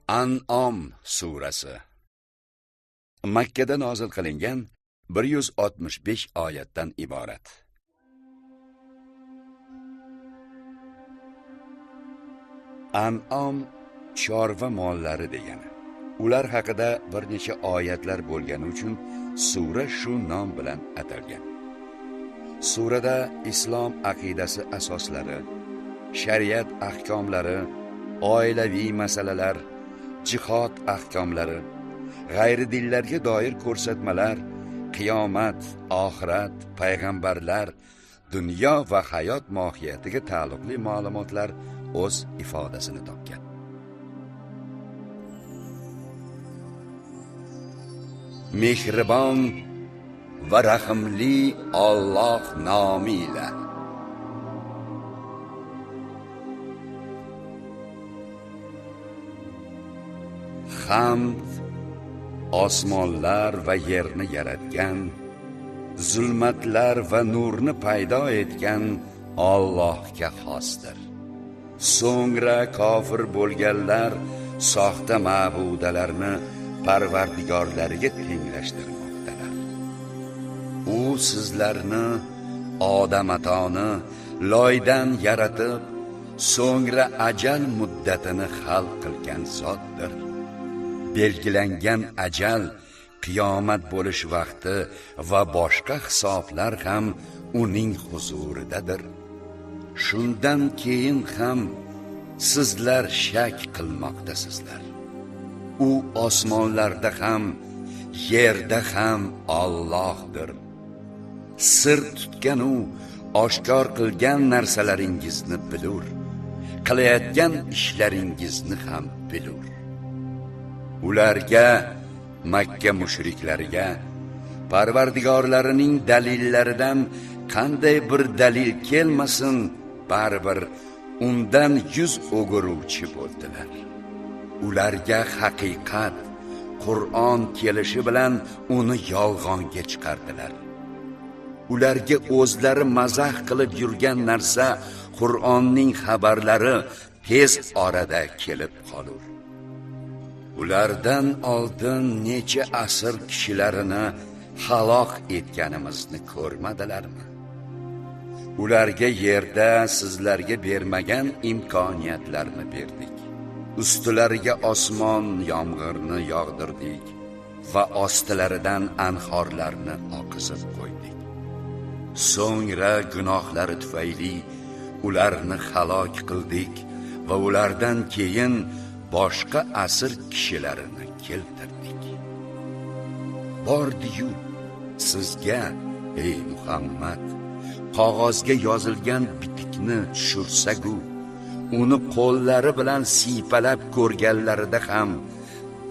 An'om surasi Makka da nozil qilingan 165 oyatdan iborat. An'om chorva mollari degani. Ular haqida bir necha oyatlar bo'lgani uchun sura shu nom bilan atalgan. Surada islom aqidasi asoslari, shariat ahkomlari, oilaviy masalalar, jihod ahkomlari, g'ayri dinlarga doir ko'rsatmalar, qiyomat, oxirat, payg'ambarlar, dunyo va hayot mohiyatiga taalluqli ma'lumotlar o'z ifodasini topgan. Mehribon va rahimli Alloh nomi ila. Hamd osmonlar va yerni yaratgan, zulmatlar va nurni paydo etgan Allohga xosdir. So'ngra kofir bo'lganlar soxta ma'budalarni parvardigorlariga tenglashtirmoqdalar. U sizlarni, Odam atoni loydan yaratib, so'ngra ajal muddatini hal qilgan zotdir. Belgilangan ajal, qiyomat bo'lish vaqti va boshqa hisoblar ham uning huzuridadir. Shundan keyin ham sizlar shak qilmoqdasizlar. U osmonlarda ham, yerda ham Allohdir. Sir tutgan u oshkor qilgan narsalaringizni bilur, qilayotgan ishlaringizni ham bilur. Ularga, Makka mushriklariga Parvardigorlarining dalillaridan qanday bir dalil kelmasin, baribir undan yuz o'giruvchi bo'ldilar. Ularga haqiqat, Qur'on kelishi bilan uni yolg'onga chiqardilar. Ularga o'zlari mazax qilib yurgan narsa, Qur'onning xabarlari tez orada kelib qolur. Ulardan oldin necha asr kishilarini halok etganimizni ko'rmadilarmi? Ularga yerda sizlarga bermagan imkoniyatlarni berdik. Ustilariga osmon yomg'irni yog'dirdik va ostilaridan anhorlarni oqizib qo'ydik. So'ngra gunohlari tufayli ularni halok qildik va ulardan keyin boshqa asr kishilarini keltirdik. Bordi-yu sizga, ey Muhammad, qog'ozga yozilgan bitikni tushirsak-u, uni qo'llari bilan siypalab ko'rganlarida ham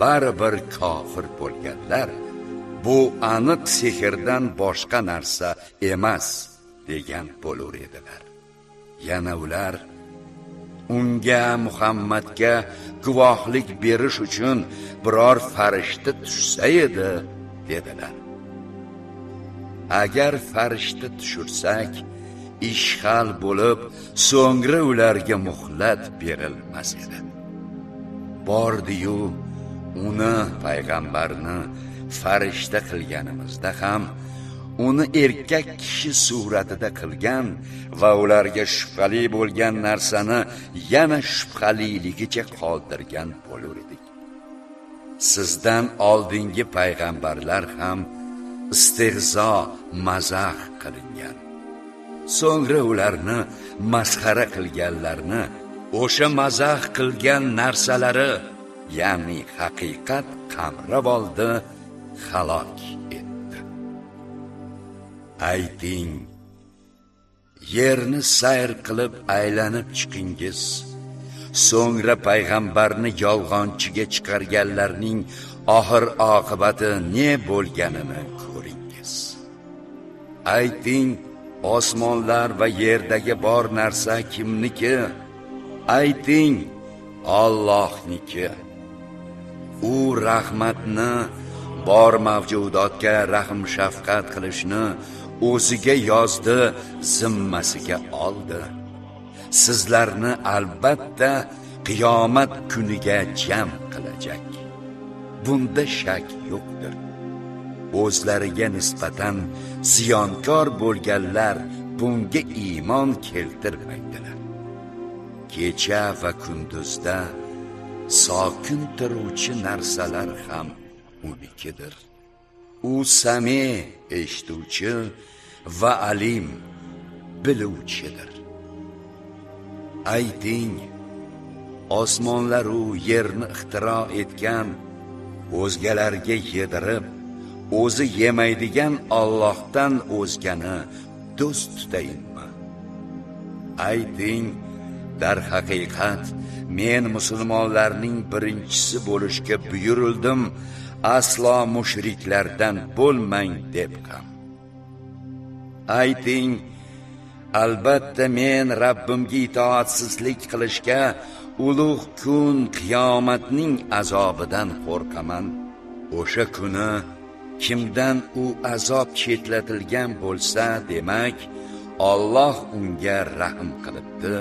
baribir kofir bo'lganlar, bu aniq sehrdan boshqa narsa emas degan bo'lur edilar. Yana ular unga, Muhammadga guvohlik berish uchun biror farishta tushsa edi dedilar. Agar farishta tushirsak, ish hal bo'lib, so'ngra ularga muhlat berilmas edi. Bordi-yu uni, payg'ambarni farishta qilganimizda ham uni erkak kishi suratida qilgan va ularga shubhali bo'lgan narsani yana shubhaliligicha qoldirgan bo'lur edik. Sizdan oldingi payg'ambarlar ham istehzo, mazax qilingan. So'ngra ularni masxara qilganlarni o'sha mazax qilgan narsalari, ya'ni haqiqat qamrab oldi, halok etdi. Ayting, yerni sayr qilib aylanib chiqingiz. So'ngra payg'ambarni yolg'onchiga chiqarganlarning oxir oqibati ne bo'lganini ko'ringiz. Ayting, osmonlar va yerdagi bor narsa kimniki? Ayting, Allohniki. U rahmatni, bor mavjudotga rahm shafqat qilishni o'ziga yozdi, zimmasiga oldi. Sizlarni albatta qiyomat kuniga jam qilajak. Bunda shak yo'qdir. O'zlariga nisbatan ziyonkor bo'lganlar bunga iymon keltirmaydilar. Kecha va kunduzda sokin turuvchi narsalar ham unikidir. U Sami eshituvchi va Alim biluvchidir. Ayting, osmonlar u yerni ixtiro etgan, o'zgalarga yedirib, o'zi yemaydigan Allohdan o'zgani do'st tutayinmi? Ayting, darhaqiqat men musulmonlarning birinchisi bo'lishga buyurildim, aslo mushriklardan bo'lmang deb ham. Ayting, albatta men Rabbimga itoatsizlik qilishga ulug' kun qiyomatning azobidan qo'rqaman. O'sha kuni kimdan u azob chetlatilgan bo'lsa, demak Alloh unga rahm qilibdi,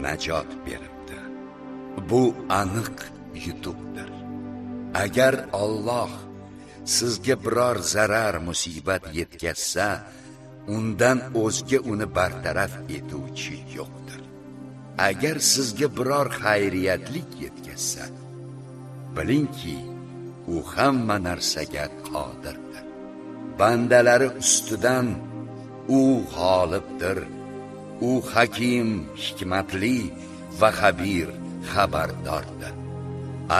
najot beribdi. Bu aniq yutuqdir. Agar Alloh sizga biror zarar musibat yetkazsa, undan o'zga uni bartaraf etuvchi yo'qdir. Agar sizga biror xayriyatlik yetkazsa, bilingki, u hamma narsaga qodirdir. Bandalari ustidan u g'olibdir. U hakim, hikmatli va xabir, xabardordir.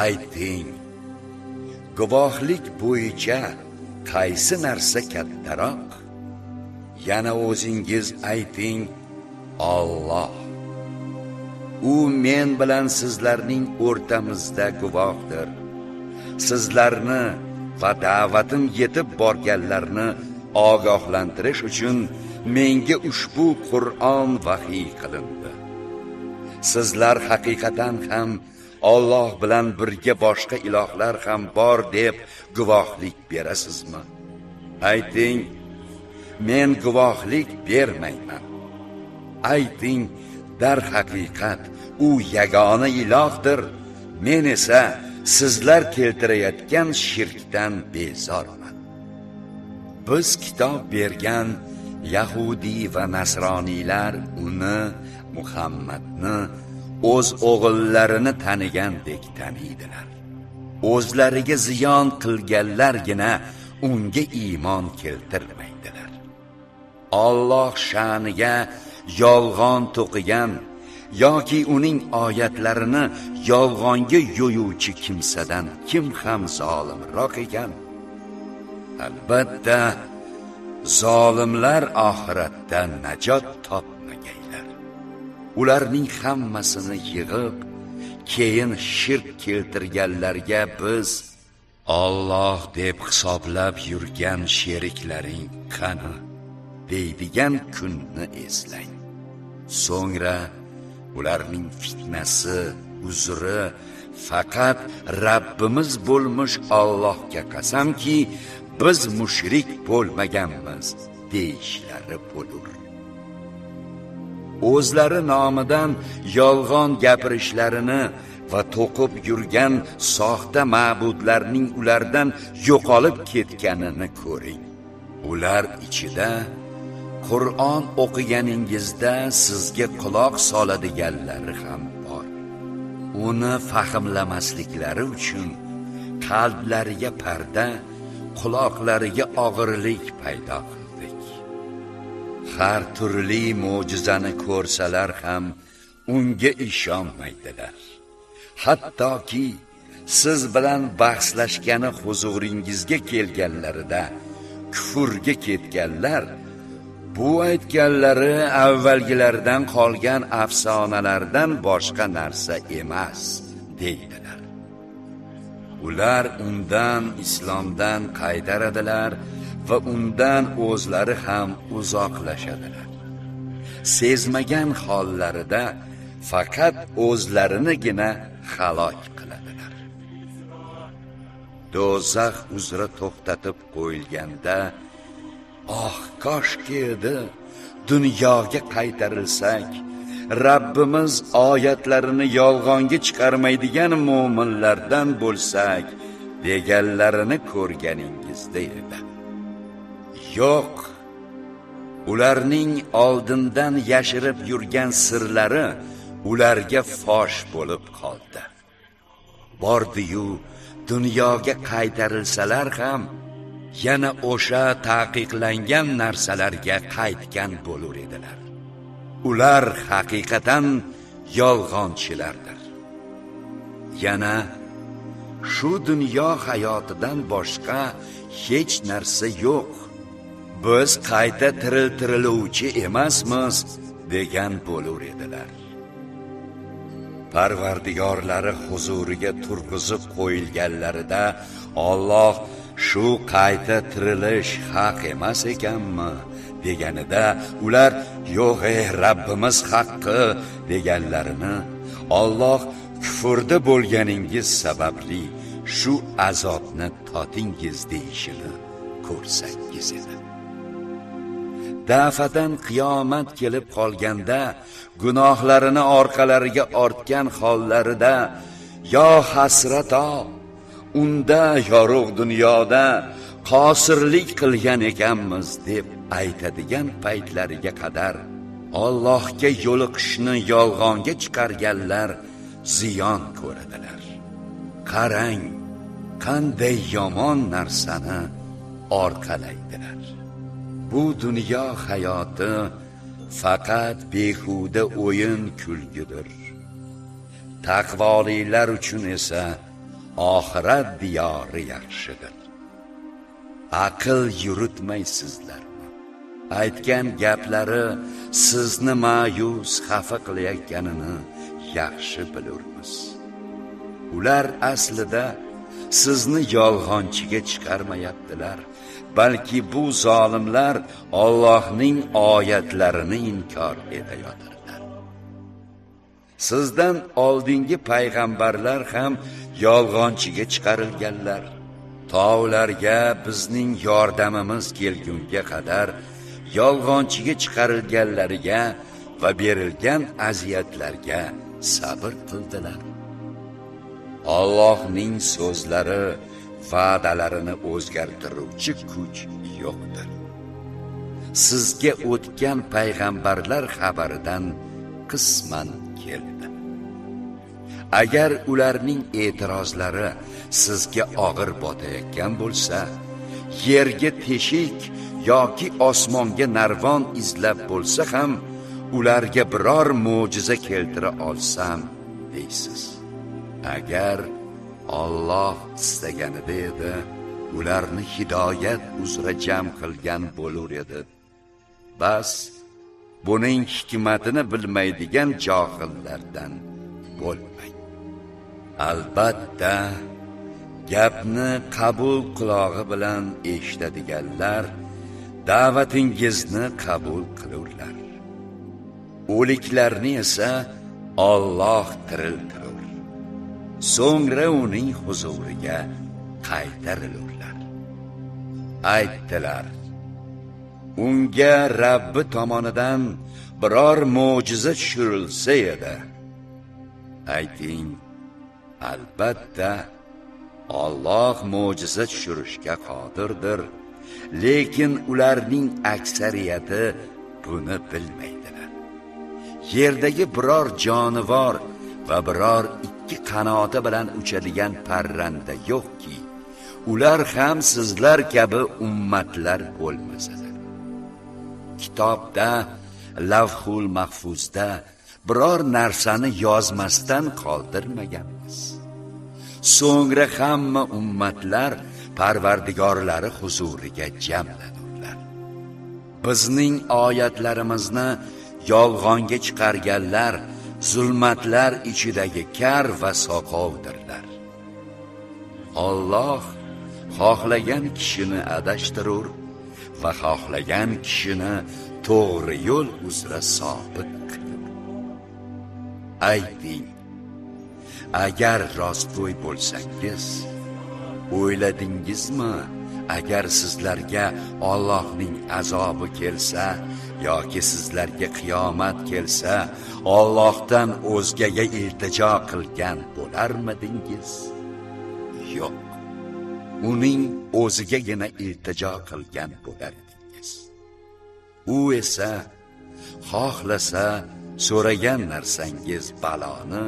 Ayting, guvohlik bo'yicha qaysi narsa kattaroq? Yana o'zingiz ayting, Alloh. U men bilan sizlarning o'rtamizda guvohdir. Sizlarni va da'vatim yetib borganlarni ogohlantirish uchun menga ushbu Qur'on vahiy qilindi. Sizlar haqiqatan ham Alloh bilan birga boshqa ilohlar ham bor deb guvohlik berasizmi? Ayting, men guvohlik bermayman. Ayting, darhaqiqat u yagona ilohdir. Men esa sizlar keltirayotgan shirkdan bezorman. Biz kitob bergan Yahudi va Nasroniylar uni, Muhammadni o'z o'g'illarini tanigandek taniydilar. O'zlariga ziyon qilganlargina unga iymon keltirmaydilar. Alloh sha'niga yolg'on to'qigan yoki uning oyatlarini yolg'onga yo'yuvchi kimsadan kim ham zolimroq ekan? Albatta, zolimlar oxiratda najot topmagaylar. Ularning hammasini yig'ib, keyin shirk keltirganlarga biz Alloh deb hisoblab yurgan sheriklaring qani deydigan kunni eslang. So'ngra ularning fitnasi, uzri faqat Rabbimiz bo'lmish Allohga qasamki, biz mushrik bo'lmaganmiz deyishlari bo'lur. O'zlari nomidan yolg'on gapirishlarini va to'qib yurgan soxta ma'budlarning ulardan yo'qolib ketganini ko'ring. Ular ichida Qur'on o'qiganingizda sizga quloq soladiganlari ham bor. Uni fahmlamasliklari uchun qalblariga parda, quloqlariga og'irlik paydo qildik. Har turli mo'jizani ko'rsalar ham unga ishonmaydilar. Hattoki siz bilan bahslashgani huzuringizga kelganlarida kufrga ketganlar bu aytganlari avvalgilardan qolgan afsonalardan boshqa narsa emas deydilar. Ular undan, islomdan qaytaradilar va undan o'zlari ham uzoqlashadilar. Sezmagan hollarida faqat o'zlarinigina halok qiladilar. Do'zax uzra to'xtatib qo'yilganda, oh, koshki edi dunyoga qaytarilsak Rabbimiz oyatlarini yolg'onga chiqarmaydigan mo'minlardan bo'lsak deganlarini ko'rganingizda edi. Yo'q, ularning oldindan yashirib yurgan sirlari ularga fosh bo'lib qoldi. Bordi-yu dunyoga qaytarilsalar ham yana o'sha taqiqlangan narsalarga qaytgan bo'lar edilar. Ular haqiqatan yolg'onchilardir. Yana shu dunyo hayotidan boshqa hech narsa yo'q. Biz qayta tiriltiriluvchi emasmiz degan bo'lar edilar. Parvardigorlari huzuriga turg'izib qo'yilganlarida Alloh shu qayta tirilish haq emas ekanmi deganida ular yo'q ey Rabbimiz haqqi deganlarini Alloh kufrda bo'lganingiz sababli shu azobni totingiz deyishini ko'rsangiz edi. Dafadan qiyomat kelib qolganda gunohlarini orqalariga ortgan hollarida yo hasrato, unda yorug' dunyoda qosirlik qilgan ekanmiz deb aytadigan paytlariga qadar Allohga yo'liqishni yolg'onga chiqarganlar ziyon ko'radilar. Qarang, qanday yomon narsani orqalaydilar. Bu dunyo hayoti faqat behuda o'yin kulgidir. Taqvolilar uchun esa oxirat diyori yaxshidir. Aql yuritmaysizlarmi? Aytgan gaplari sizni ma'yus xafa qilayotganini yaxshi bilurmiz. Ular aslida sizni yolg'onchiga chiqarmayaptilar, balki bu zolimlar Allohning oyatlarini inkor etayotirlar. Sizdan oldingi payg'ambarlar ham yolg'onchiga chiqarilganlar. Tog'larga bizning yordamimiz kelgunga qadar yolg'onchiga chiqarilganlariga va berilgan aziyatlarga sabr qildilar. Allohning so'zlari va'dalarini o'zgartiruvchi kuch yo'qdir. Sizga o'tgan payg'ambarlar xabaridan qisman keldi. Agar ularning e'tirozlari sizga og'ir botayotgan bo'lsa, yerga teshik yoki osmonga narvon izlab bo'lsa ham ularga biror mo'jiza keltira olsam deysiz. Agar Alloh istaganida edi, ularni hidoyat uzra jam qilgan bo'lar edi. Bas, buning hikmatini bilmaydigan johillardan bo'lmang. Albatta, gapni qabul qulog'i bilan eshitadiganlar da'vatingizni qabul qilurlar. O'liklarni esa Alloh tiriltirur. So'ngra uning huzuriga qaytarilurlar. Aytdilar: unga Rabbi tomonidan biror mo'jiza tushirilsa edi. Ayting: albatta Alloh mo'jiza tushirishga qodirdir, lekin ularning aksariyati buni bilmaydilar. Yerdagi biror jonivor va biror ikki qanoti bilan uchadigan parranda yo'qki, ular ham sizlar kabi ummatlar bo'lmasalar. Kitobda, Lavhul Mahfuzda biror narsani yozmasdan qoldirmaganmiz. So'ngra hamma ummatlar Parvardigorlari huzuriga jamlanurlar. Bizning oyatlarimizni yolg'onga chiqarganlar zulmatlar ichidagi kar va soqovdirlar. Alloh xohlagan kishini adashtirur va xohlagan kishini to'g'ri yo'l uzra sobit qilur. Ayting: agar rostgo'y bo'lsangiz, o'yladingizmi, agar sizlarga Allohning azobi kelsa Yoki sizlarga qiyomat kelsa, Allohdan o'zgaga iltijo qilgan bo'larmidingiz? Yo'q. Uning o'zigagina iltijo qilgan bo'lar edingiz. U esa xohlasa so'ragan narsangiz baloni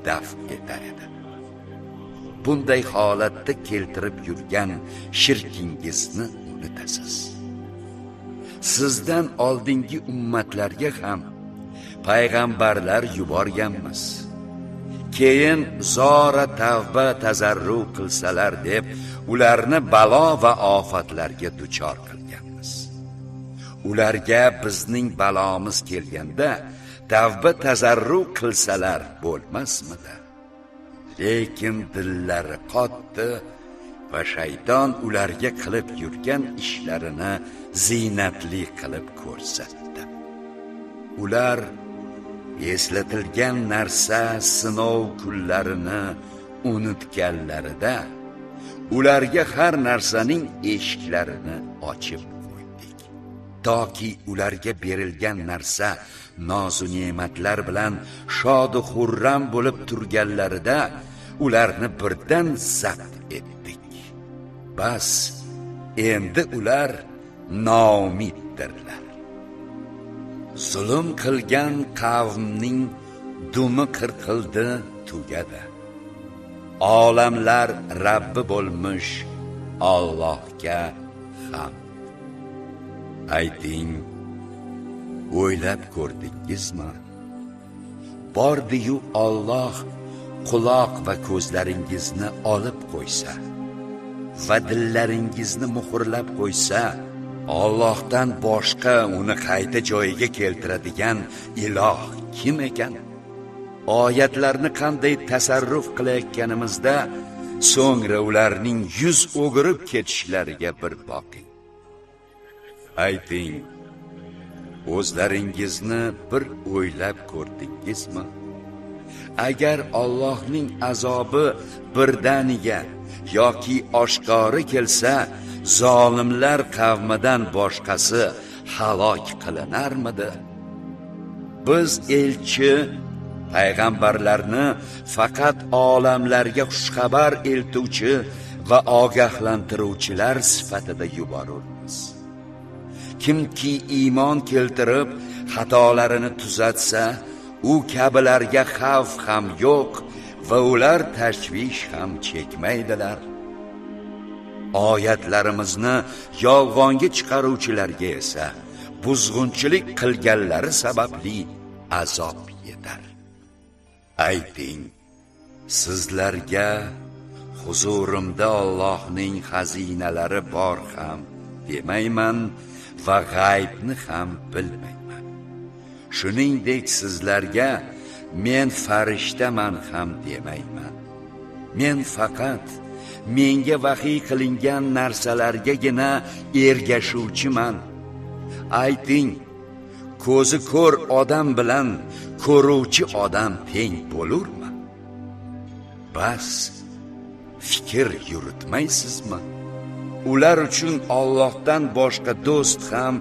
daf etar edi. Bunday holatda keltirib yurgan shirkingizni unutasiz. Sizdan oldingi ummatlarga ham payg'ambarlar yuborganmiz. Keyin zora tavba tazarru qilsalar deb ularni balo va ofatlarga duchor qilganmiz. Ularga bizning balomiz kelganda tavba tazarru qilsalar bo'lmasmidi? Lekin dillari qotdi va shayton ularga qilib yurgan ishlarini zinatli qilib ko'rsatdi. Ular eslatilgan narsa sinov kunlarini unutganlarida ularga har narsaning eshiklarini ochib qo'ydik. Toki ularga berilgan narsa nozu ne'matlar bilan shod va xurram bo'lib turganlarida ularni birdan zabt etdik. Bas, endi ular noumiddirlar. Zulm qilgan qavmning dumi qirqildi, tugadi. Olamlar Rabbi bo'lmish Allohga hamd. Ayting, o'ylab ko'rdingizmi? Bordi-yu Alloh quloq va ko'zlaringizni olib qo'ysa va dillaringizni muhrlab qo'ysa, Allohdan boshqa uni qayta joyiga keltiradigan iloh kim ekan? Oyatlarni qanday tasarruf qilayotganimizda so'ngra ularning yuz o'girib ketishlariga bir boqing. Ayting, o'zlaringizni bir o'ylab ko'rdingizmi? Agar Allohning azobi birdaniga yoki oshkori kelsa, zolimlar qavmidan boshqasi halok qilinarmidi? Biz elchi payg'ambarlarni faqat olamlarga xushxabar eltuvchi va ogohlantiruvchilar sifatida yuborurmiz. Kimki iymon keltirib xatolarini tuzatsa, u kabilarga xavf ham yo'q va ular tashvish ham chekmaydilar. Oyatlarimizni yolg'onga chiqaruvchilarga esa buzg'unchilik qilganlari sababli azob yetar. Ayting, sizlarga huzurimda Allohning xazinalari bor ham demayman va g'aybni ham bilmayman. Shuningdek sizlarga men farishtaman ham demayman. Men faqat menga vahiy qilingan narsalargagina ergashuvchiman. Ayting, ko'zi ko'r odam bilan ko'ruvchi odam teng bo'lurmi? Bas, fikr yuritmaysizmi? Ular uchun Allohdan boshqa do'st ham,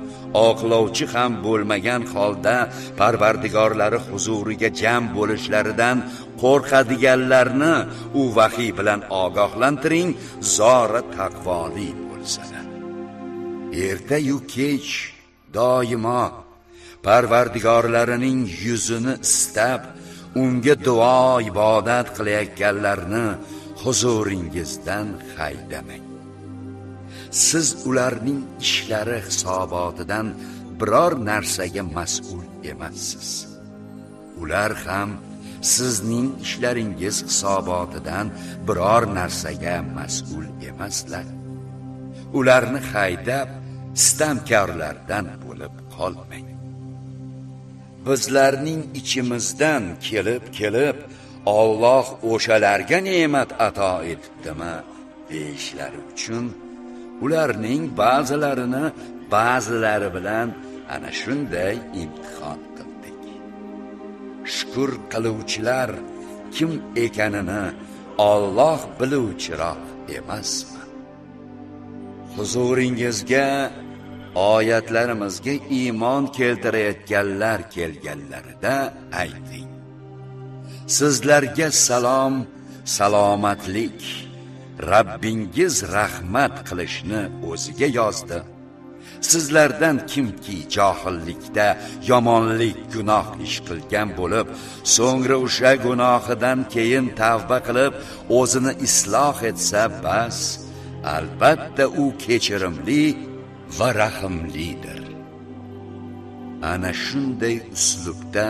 oqlovchi ham bo'lmagan holda Parvardigorlari huzuriga jam bo'lishlaridan qo'rqadiganlarni u vahiy bilan ogohlantiring, zora taqvoli bo'lsalar. Erta-yu kech doimo Parvardigorlarining yuzini istab, unga duo ibodat qilayotganlarni huzuringizdan haydamang. Siz ularning ishlari hisobotidan biror narsaga mas'ul emassiz. Ular ham sizning ishlaringiz hisobotidan biror narsaga mas'ul emaslar. Ularni haydab, sitamkorlardan bo'lib qolmang. Bizlarning ichimizdan kelib-kelib Alloh o'shalarga ne'mat ato etibdimi deyishlari uchun ularning ba'zilarini ba'zilari bilan ana shunday imtihon qildik. Shukr qiluvchilar kim ekanini Alloh biluvchiroq emasmi? Huzuringizga Oyatlarimizga iymon keltirayotganlar kelganlarida ayting: Sizlarga salom, salomatlik, Rabbingiz rahmat qilishni o'ziga yozdi. Sizlardan kimki johillikda yomonlik gunoh ish qilgan bo'lib, so'ngra o'sha gunohidan keyin tavba qilib, o'zini isloh etsa, bas, albatta u kechirimli va rahimlidir. Ana shunday uslubda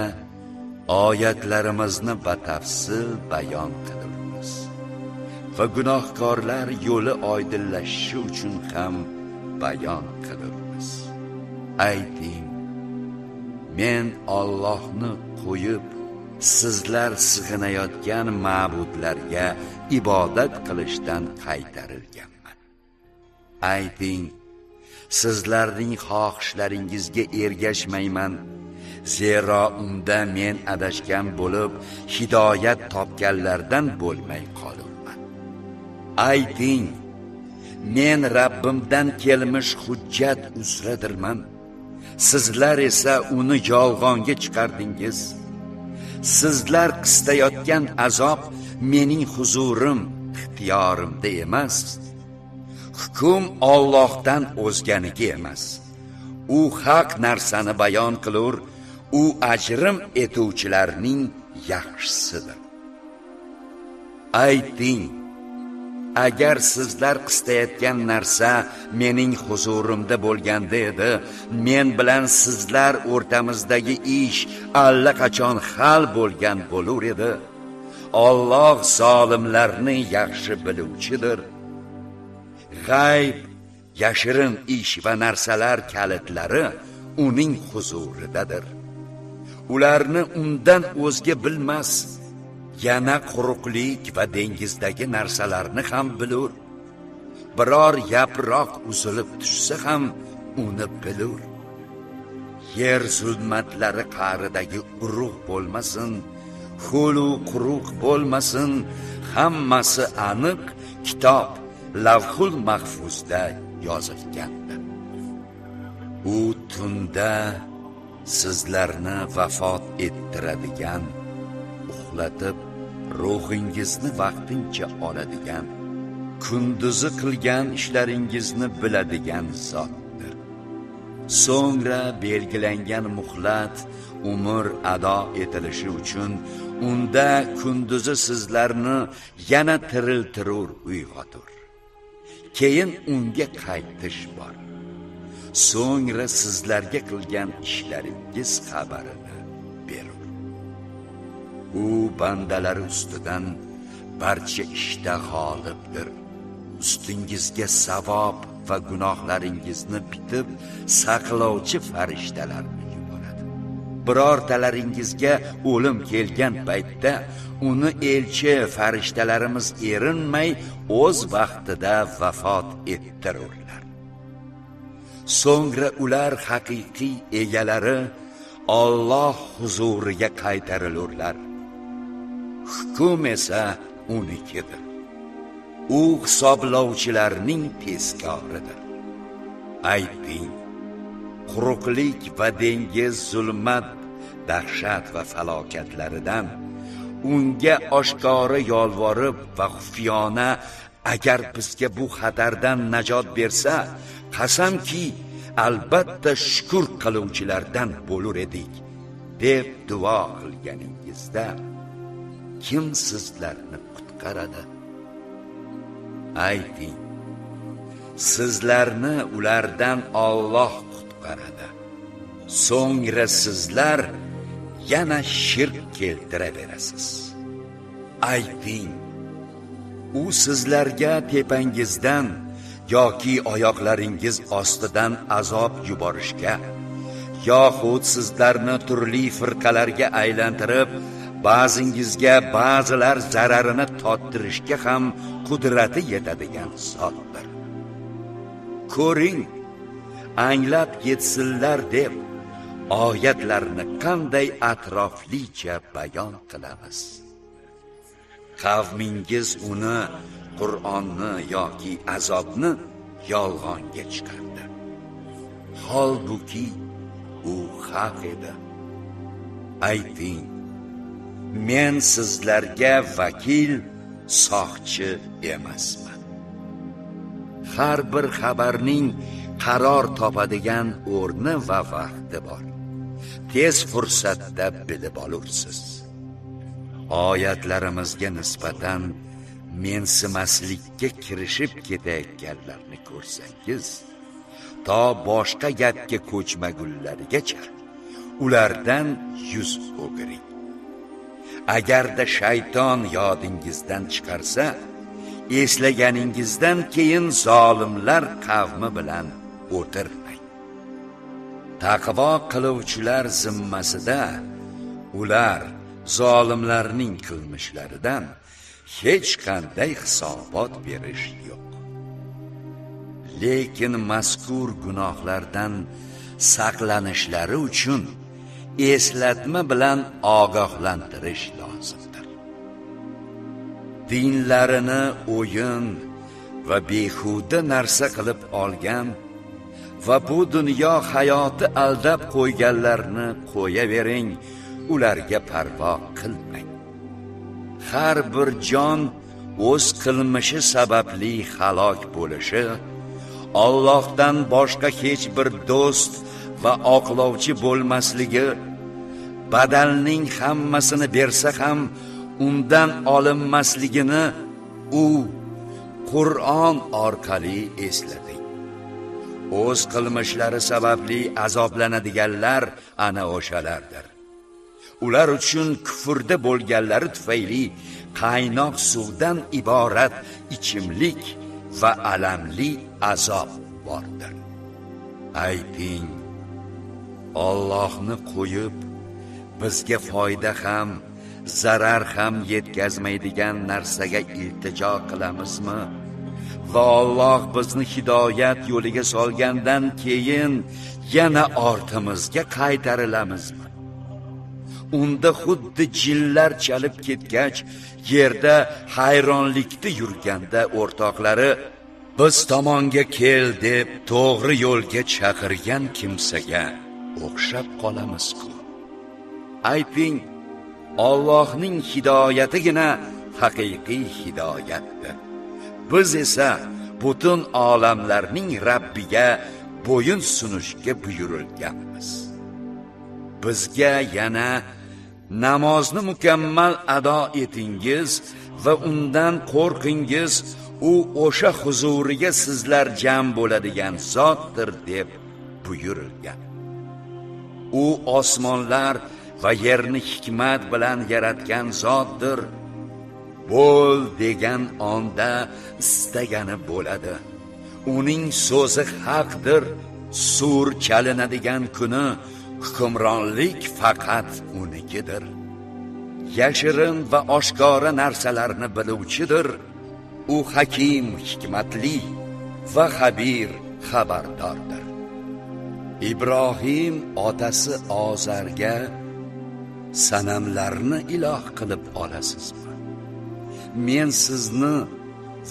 oyatlarimizni batafsil bayon qilamiz va gunohkorlar yo'li oydinlashishi uchun ham bayon qilamiz. Ayting: Men Allohni qo'yib, sizlar sig'inayotgan ma'budlarga ibodat qilishdan qaytarilganman. Ayting: Sizlarning xohishlaringizga ergashmayman, zero unda men adashgan bo'lib, hidoyat topganlardan bo'lmay qolurman. Ayting: Men Rabbimdan kelmish hujjat uzradirman. Sizlar esa uni yolg'onga chiqardingiz. Sizlar qistayotgan azob mening huzurim, ixtiyorimda emas. Hukm Allohdan o'zganiki emas. U haq narsani bayon qilur, u ajrim etuvchilarning yaxshisidir. Ayting: Agar sizlar qistayotgan narsa mening huzurimda bo'lganda edi, men bilan sizlar o'rtamizdagi ish allaqachon hal bo'lgan bo'lur edi. Alloh zolimlarni yaxshi biluvchidir. G'ayb, yashirin ish va narsalar kalitlari uning huzuridadir. Ularni undan o'zga bilmas. Yana quruqlik va dengizdagi narsalarni ham bilur. Biror yaproq uzilib tushsa ham uni bilur. Yer zulmatlari qa'ridagi urug' bo'lmasin, ho'lu quruq bo'lmasin, hammasi aniq kitob Lavhul Mahfuzda yozilgandir. U tunda sizlarni vafot ettiradigan, uxlatib ruhingizni vaqtincha oladigan, kunduzi qilgan ishlaringizni biladigan zotdir. So'ngra belgilangan muhlat umr ado etilishi uchun unda kunduzi sizlarni yana tiriltirur, uyg'otur. Keyin unga qaytish bor. So'ngra sizlarga qilgan ishlaringiz xabarini berur. U bandalari ustidan barcha ishda g'olibdir. Ustingizga savob va gunohlaringizni bitib saqlovchi farishtalarni yuboradi. Birortalaringizga o'lim kelgan paytda uni elchi farishtalarimiz erinmay o'z vaqtida vafot ettirurlar. So'ngra ular haqiqiy egalari Alloh huzuriga qaytarilurlar. Hukm esa unikidir. U hisoblovchilarning tezkoridir. Ayting: quruqlik va dengiz zulmat, dahshat va falokatlaridan unga oshkora yolvorib va xufiyona agar bizga bu xatardan najot bersa, qasamki, albatta shukr qiluvchilardan bo'lur edik, deb duo qilganingizda kim sizlarni qutqaradi? Ayting: sizlarni ulardan Alloh qutqaradi. So'ngra sizlar yana shirk keltiraverasiz. Ayting: u sizlarga tepangizdan yoki oyoqlaringiz ostidan azob yuborishga, yoxud sizlarni turli firqalarga aylantirib, ba'zingizga ba'zilar zararini tottirishga ham qudrati yetadigan zotdir. Ko'ring, anglab yetsinlar deb oyatlarni qanday atroflicha bayon qilamiz. Qavmingiz uni, Qur'onni yoki azobni yolg'onga chiqardi. Holbuki u haq edi. Ayting, men sizlarga vakil, soqchi emasman. Har bir xabarning qaror topadigan o'rni va vaqti bor. Tez fursatda bilib olursiz. Oyatlarimizga nisbatan mensimaslikka kirishib ketayotganlarni ko'rsangiz, to boshqa gapga ko'chmagunlarigacha ulardan yuz o'giring. Agarda shayton yodingizdan chiqarsa, eslaganingizdan keyin zolimlar qavmi bilan o'tirmang. Taqvo qiluvchilar zimmasida ular zolimlarning qilmishlaridan hech qanday hisobot berish yo'q. Lekin mazkur gunohlardan saqlanishlari uchun eslatma bilan ogohlantirish lozimdir. Dinlarini o'yin va behuda narsa qilib olgan va bu dunyo hayoti aldab qo'yganlarni qo'yavering, ularga parvo qilmang. Har bir jon o'z qilmishi sababli halok bo'lishi, Allohdan boshqa hech bir do'st va oqlovchi bo'lmasligi, badalning hammasini bersa ham undan olinmasligini u Qur'on orqali eslating. O'z qilmishlari sababli azoblanadiganlar ana o'shalardir. Ular uchun kufrda bo'lganlari tufayli qaynoq suvdan iborat ichimlik va alamli azob bordir. Ayting, Allohni qo'yib bizga foyda ham, zarar ham yetkazmaydigan narsaga iltijo qilamizmi? Va Alloh bizni hidoyat yo'liga solgandan keyin yana ortimizga qaytarilamizmi? Unda xuddi jillar chalib ketgach, yerda hayronlikda yurganda o'rtoqlari biz tomonga kel deb to'g'ri yo'lga chaqirgan kimsaga o'xshab qolamiz-ku. Ayting, Allohning hidoyatigina haqiqiy hidoyatdir. Biz esa butun olamlarning Rabbiga bo'yin sunishga buyurilganmiz. Bizga yana namozni mukammal ado etingiz va undan qo'rqingiz, u o'sha huzuriga sizlar jam bo'ladigan zotdir deb buyurilgan. U osmonlar va yerni hikmat bilan yaratgan zotdir. Bo'l degan onda istagani bo'ladi. Uning so'zi haqdir. Sur chalinadigan kuni hukmronlik faqat unikidir. Yashirin va oshkora narsalarni biluvchidir. U hakim, hikmatli va xabir, xabardordir. Ibrohim otasi Ozarga sanamlarni iloh qilib olasizmi? Men sizni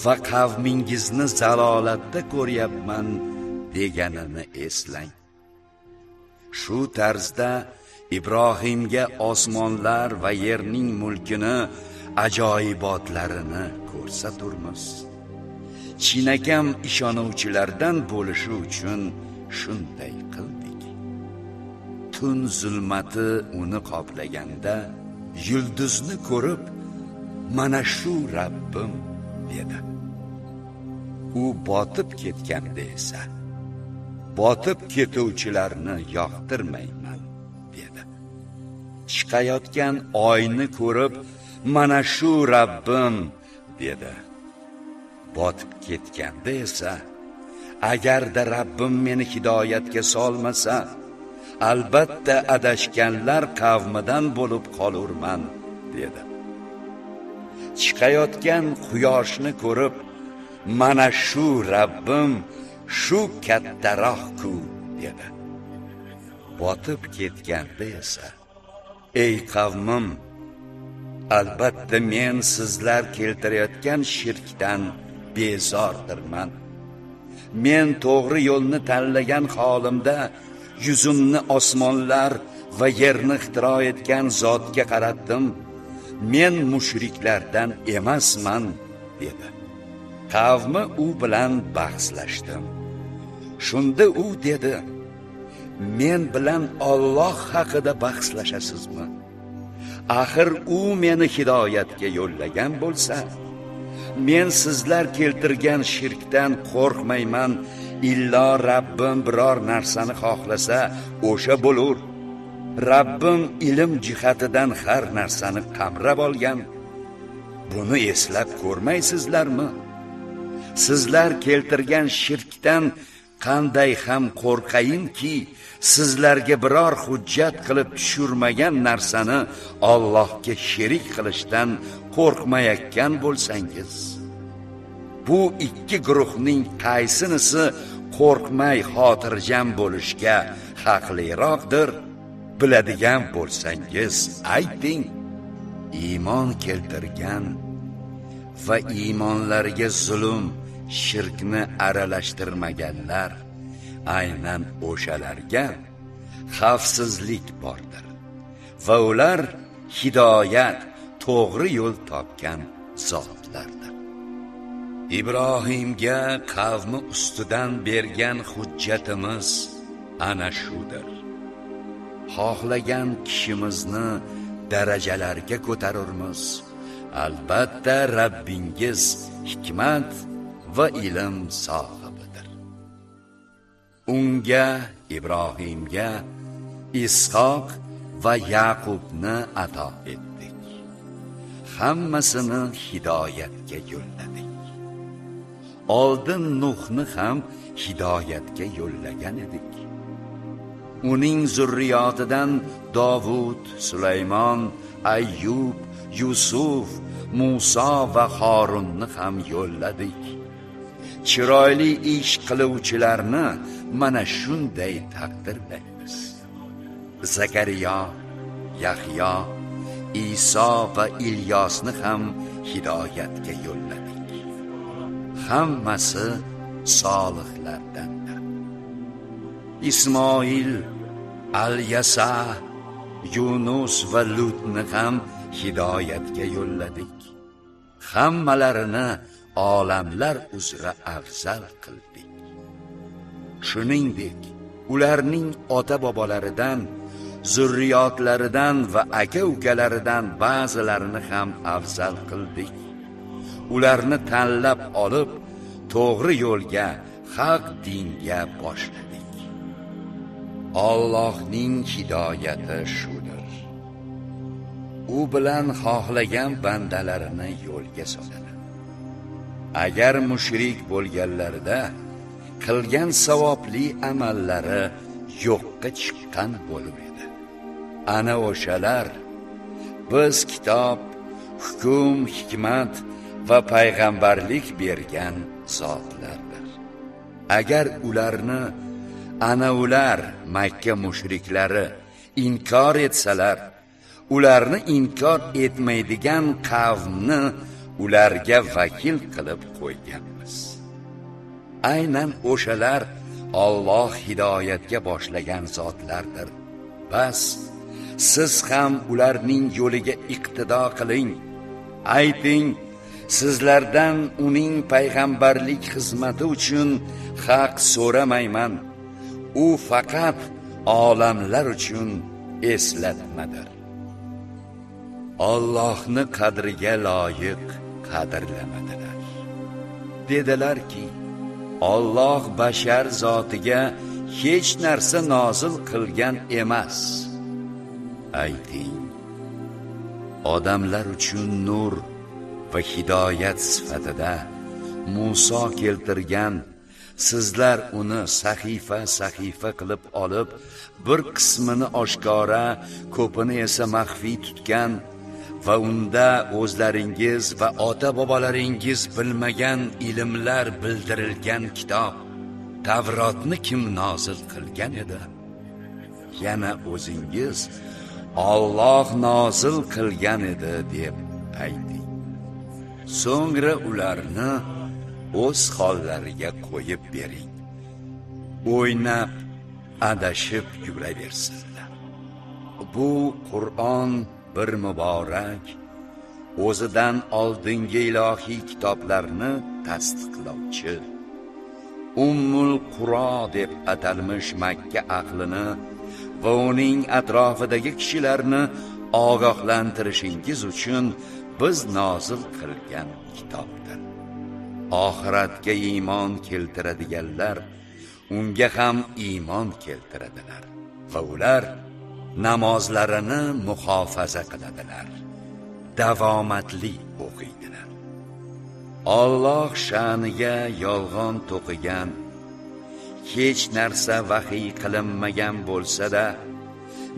va qavmingizni zalolatda ko'ryapman deganini eslang. Shu tarzda Ibrohimga osmonlar va yerning mulkini, ajoyibotlarini ko'rsaturmiz. Chinakam ishonuvchilardan bo'lishi uchun shunday qildik. Tun zulmati uni qoplaganda yulduzni ko'rib, mana shu Rabbim dedi. U botib ketganda esa, botib ketuvchilarni yoqtirmayman dedi. Chiqayotgan oyni ko'rib, mana shu Rabbim dedi. Botib ketganda esa, agarda Rabbim meni hidoyatga solmasa, albatta adashganlar qavmidan bo'lib qolurman dedi. Chiqayotgan quyoshni ko'rib, mana shu Rabbim, shu kattaroq-ku dedi. Botib ketganda esa, ey qavmim, albatta men sizlar keltirayotgan shirkdan bezordirman. Men to'g'ri yo'lni tanlagan holimda yuzimni osmonlar va yerni ixtiro etgan zotga qaratdim. Men mushriklardan emasman, dedi. Qavmi u bilan bahslashdi. Shunda u dedi: Men bilan Alloh haqida bahslashasizmi? Axir u meni hidoyatga yo'llagan bo'lsa, men sizlar keltirgan shirkdan qo'rqmayman, illo Rabbim biror narsani xohlasa, o'sha bo'lur. Rabbim ilm jihatidan har narsani qamrab olgan. Buni eslab ko'rmaysizlarmi? Sizlar keltirgan shirkdan qanday ham qo'rqayinki, sizlarga biror hujjat qilib tushirmagan narsani Allohga sherik qilishdan qo'rqmayotgan bo'lsangiz, bu ikki guruhning qaysinisi qo'rqmay xotirjam bo'lishga haqliroqdir, biladigan bo'lsangiz ayting. Iymon keltirgan va iymonlariga zulm, shirkni aralashtirmaganlar, aynan o'shalarga xavfsizlik bordir va ular hidoyat, to'g'ri yo'l topgan zotlardir. Ibrohimga qavmi ustidan bergan hujjatimiz ana shudir. Xohlagan kishimizni darajalarga ko'tarurmiz. Albatta Rabbingiz hikmat va ilm sohibidir. Unga, Ibrohimga Ishoq va Yaqubni ato etdik. Hammasini hidoyatga yo'lladik. Oldin Nuhni ham hidoyatga yo'llagan edik. Uning zurriyotidan Davud, Sulaymon, Ayyub, Yusuf, Musa va Harunni ham yo'lladik. Chiroyli ish qiluvchilarni mana shunday taqdirlaymiz. Zakariya, Yahyo, Iso va Ilyosni ham hidoyatga yo'lladik. Hammasi solihlardandir. Ismoil, Al-Yasa, Yunus va Lutni ham hidoyatga yo'lladik. Hammalarini olamlar uzra afzal qildik. Shuningdek, ularning ota-bobolaridan, zurriyotlaridan va aka-ukalaridan ba'zilarini ham afzal qildik. Ularni tanlab olib, to'g'ri yo'lga, haq dinga boshladik. Allohning hidoyati shudir. U bilan xohlagan bandalarini yo'lga soladi. Agar mushrik bo'lganlarida qilgan savobli amallari yo'qqa chiqqan bo'lur edi. Ana o'shalar biz kitob, hukm, hikmat va payg'ambarlik bergan zotlardir. Agar ularni ana ular Makka mushriklari inkor etsalar, ularni inkor etmaydigan qavmni ularga vakil qilib qo'yganmiz. Aynan o'shalar Alloh hidoyatga boshlagan zotlardir. Bas, siz ham ularning yo'liga iqtido qiling. Ayting, sizlardan uning payg'ambarlik xizmati uchun haq so'ramayman. U faqat olamlar uchun eslatmadir. Allohni qadriga loyiq qadrlamadilar. Dedilarki, Alloh bashar zotiga hech narsa nozil qilgan emas. Ayting, odamlar uchun nur va hidoyat sifatida Muso keltirgan, sizlar uni sahifa-sahifa qilib olib, bir qismini oshkora, ko'pini esa maxfiy tutgan va unda o'zlaringiz va ota-bobolaringiz bilmagan ilmlar bildirilgan kitob Tavrotni kim nozil qilgan edi? Yana o'zingiz Alloh nozil qilgan edi deb ayting. So'ngra ularni o'z hollariga qo'yib bering. O'ynab, adashib yuraversinlar. Bu Qur'on bir muborak, o'zidan oldingi ilohiy kitoblarni tasdiqlovchi, Ummul Quro deb atalmish Makka ahlini va uning atrofidagi kishilarni ogohlantirishingiz uchun biz nozil qilgan kitobdir. Oxiratga iymon keltiradiganlar unga ham iymon keltiradilar va ular namozlarini muhofaza qiladilar, davomatli o'qiydilar. Alloh sha'niga yolg'on to'qigan, hech narsa vahiy qilinmagan bo'lsa-da,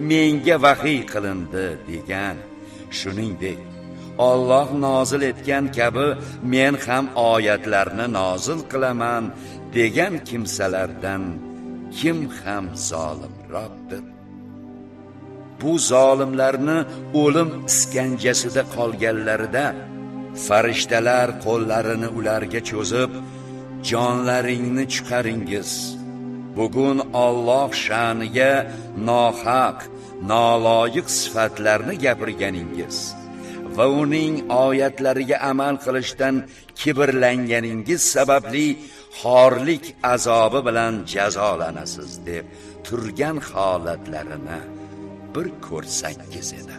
menga vahiy qilindi degan, shuningdek Alloh nozil etgan kabi men ham oyatlarni nozil qilaman degan kimsalardan kim ham zolimroqdir? Bu zolimlarni o'lim iskanjasida qolganlarida farishtalar qo'llarini ularga cho'zib, jonlaringni chiqaringiz. Bugun Alloh sha'niga nohaq, noloyiq sifatlarni gapirganingiz va uning oyatlariga amal qilishdan kibrlanganingiz sababli xorlik azobi bilan jazolanasiz deb turgan holatlarini bir ko'rsangiz edi.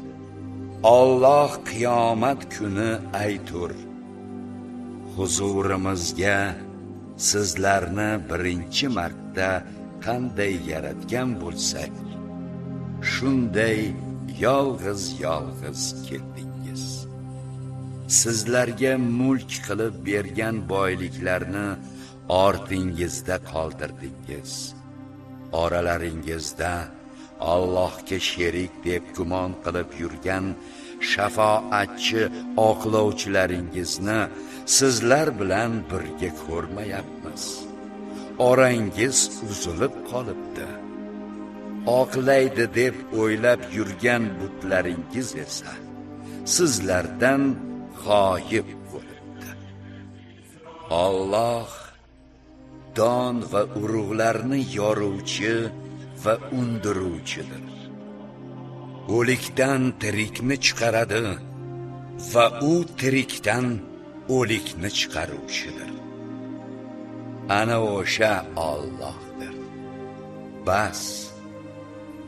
Alloh qiyomat kuni aytur: huzurimizga sizlarni birinchi marta qanday yaratgan bo'lsak, shunday yolg'iz-yolg'iz keldingiz. Sizlarga mulk qilib bergan boyliklarni ortingizda qoldirdingiz. Oralaringizda Allohga sherik deb gumon qilib yurgan shafoatchi oqlovchilaringizni sizlar bilan birga ko'rmayapmiz. Orangiz uzilib qolibdi. Oqlaydi deb o'ylab yurgan butlaringiz esa sizlardan g'oyib bo'libdi. Alloh don va urug'larni yoruvchi va undiruvchidir. O'likdan tirikni chiqaradi va u tirikdan o'likni chiqaruvchidir. Ana o'sha Allohdir. Bas,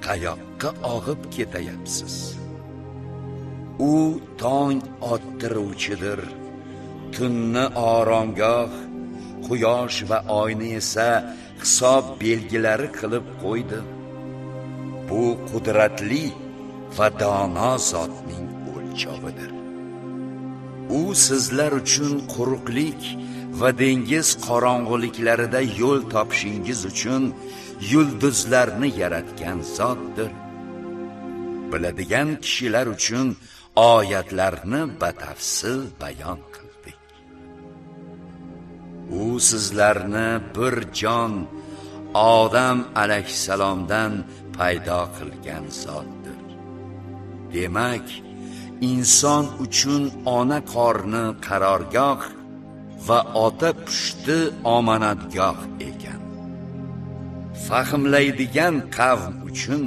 qayoqqa og'ib ketayapsiz? U tong ottiruvchidir. Tunni oromgoh, quyosh va oyni esa hisob belgilari qilib qo'ydi. Bu qudratli va dono zotning o'lchovidir. U sizlar uchun quruqlik va dengiz qorong'uliklarida yo'l topishingiz uchun yulduzlarni yaratgan zotdir. Biladigan kishilar uchun oyatlarni batafsil bayon qildik. U sizlarni bir jon Odam alayhissalomdan paydo qilgan zotdir. Demak, inson uchun ona qorni qarorgoh va ota pushti omonatgoh ekan. Fahmlaydigan qavm uchun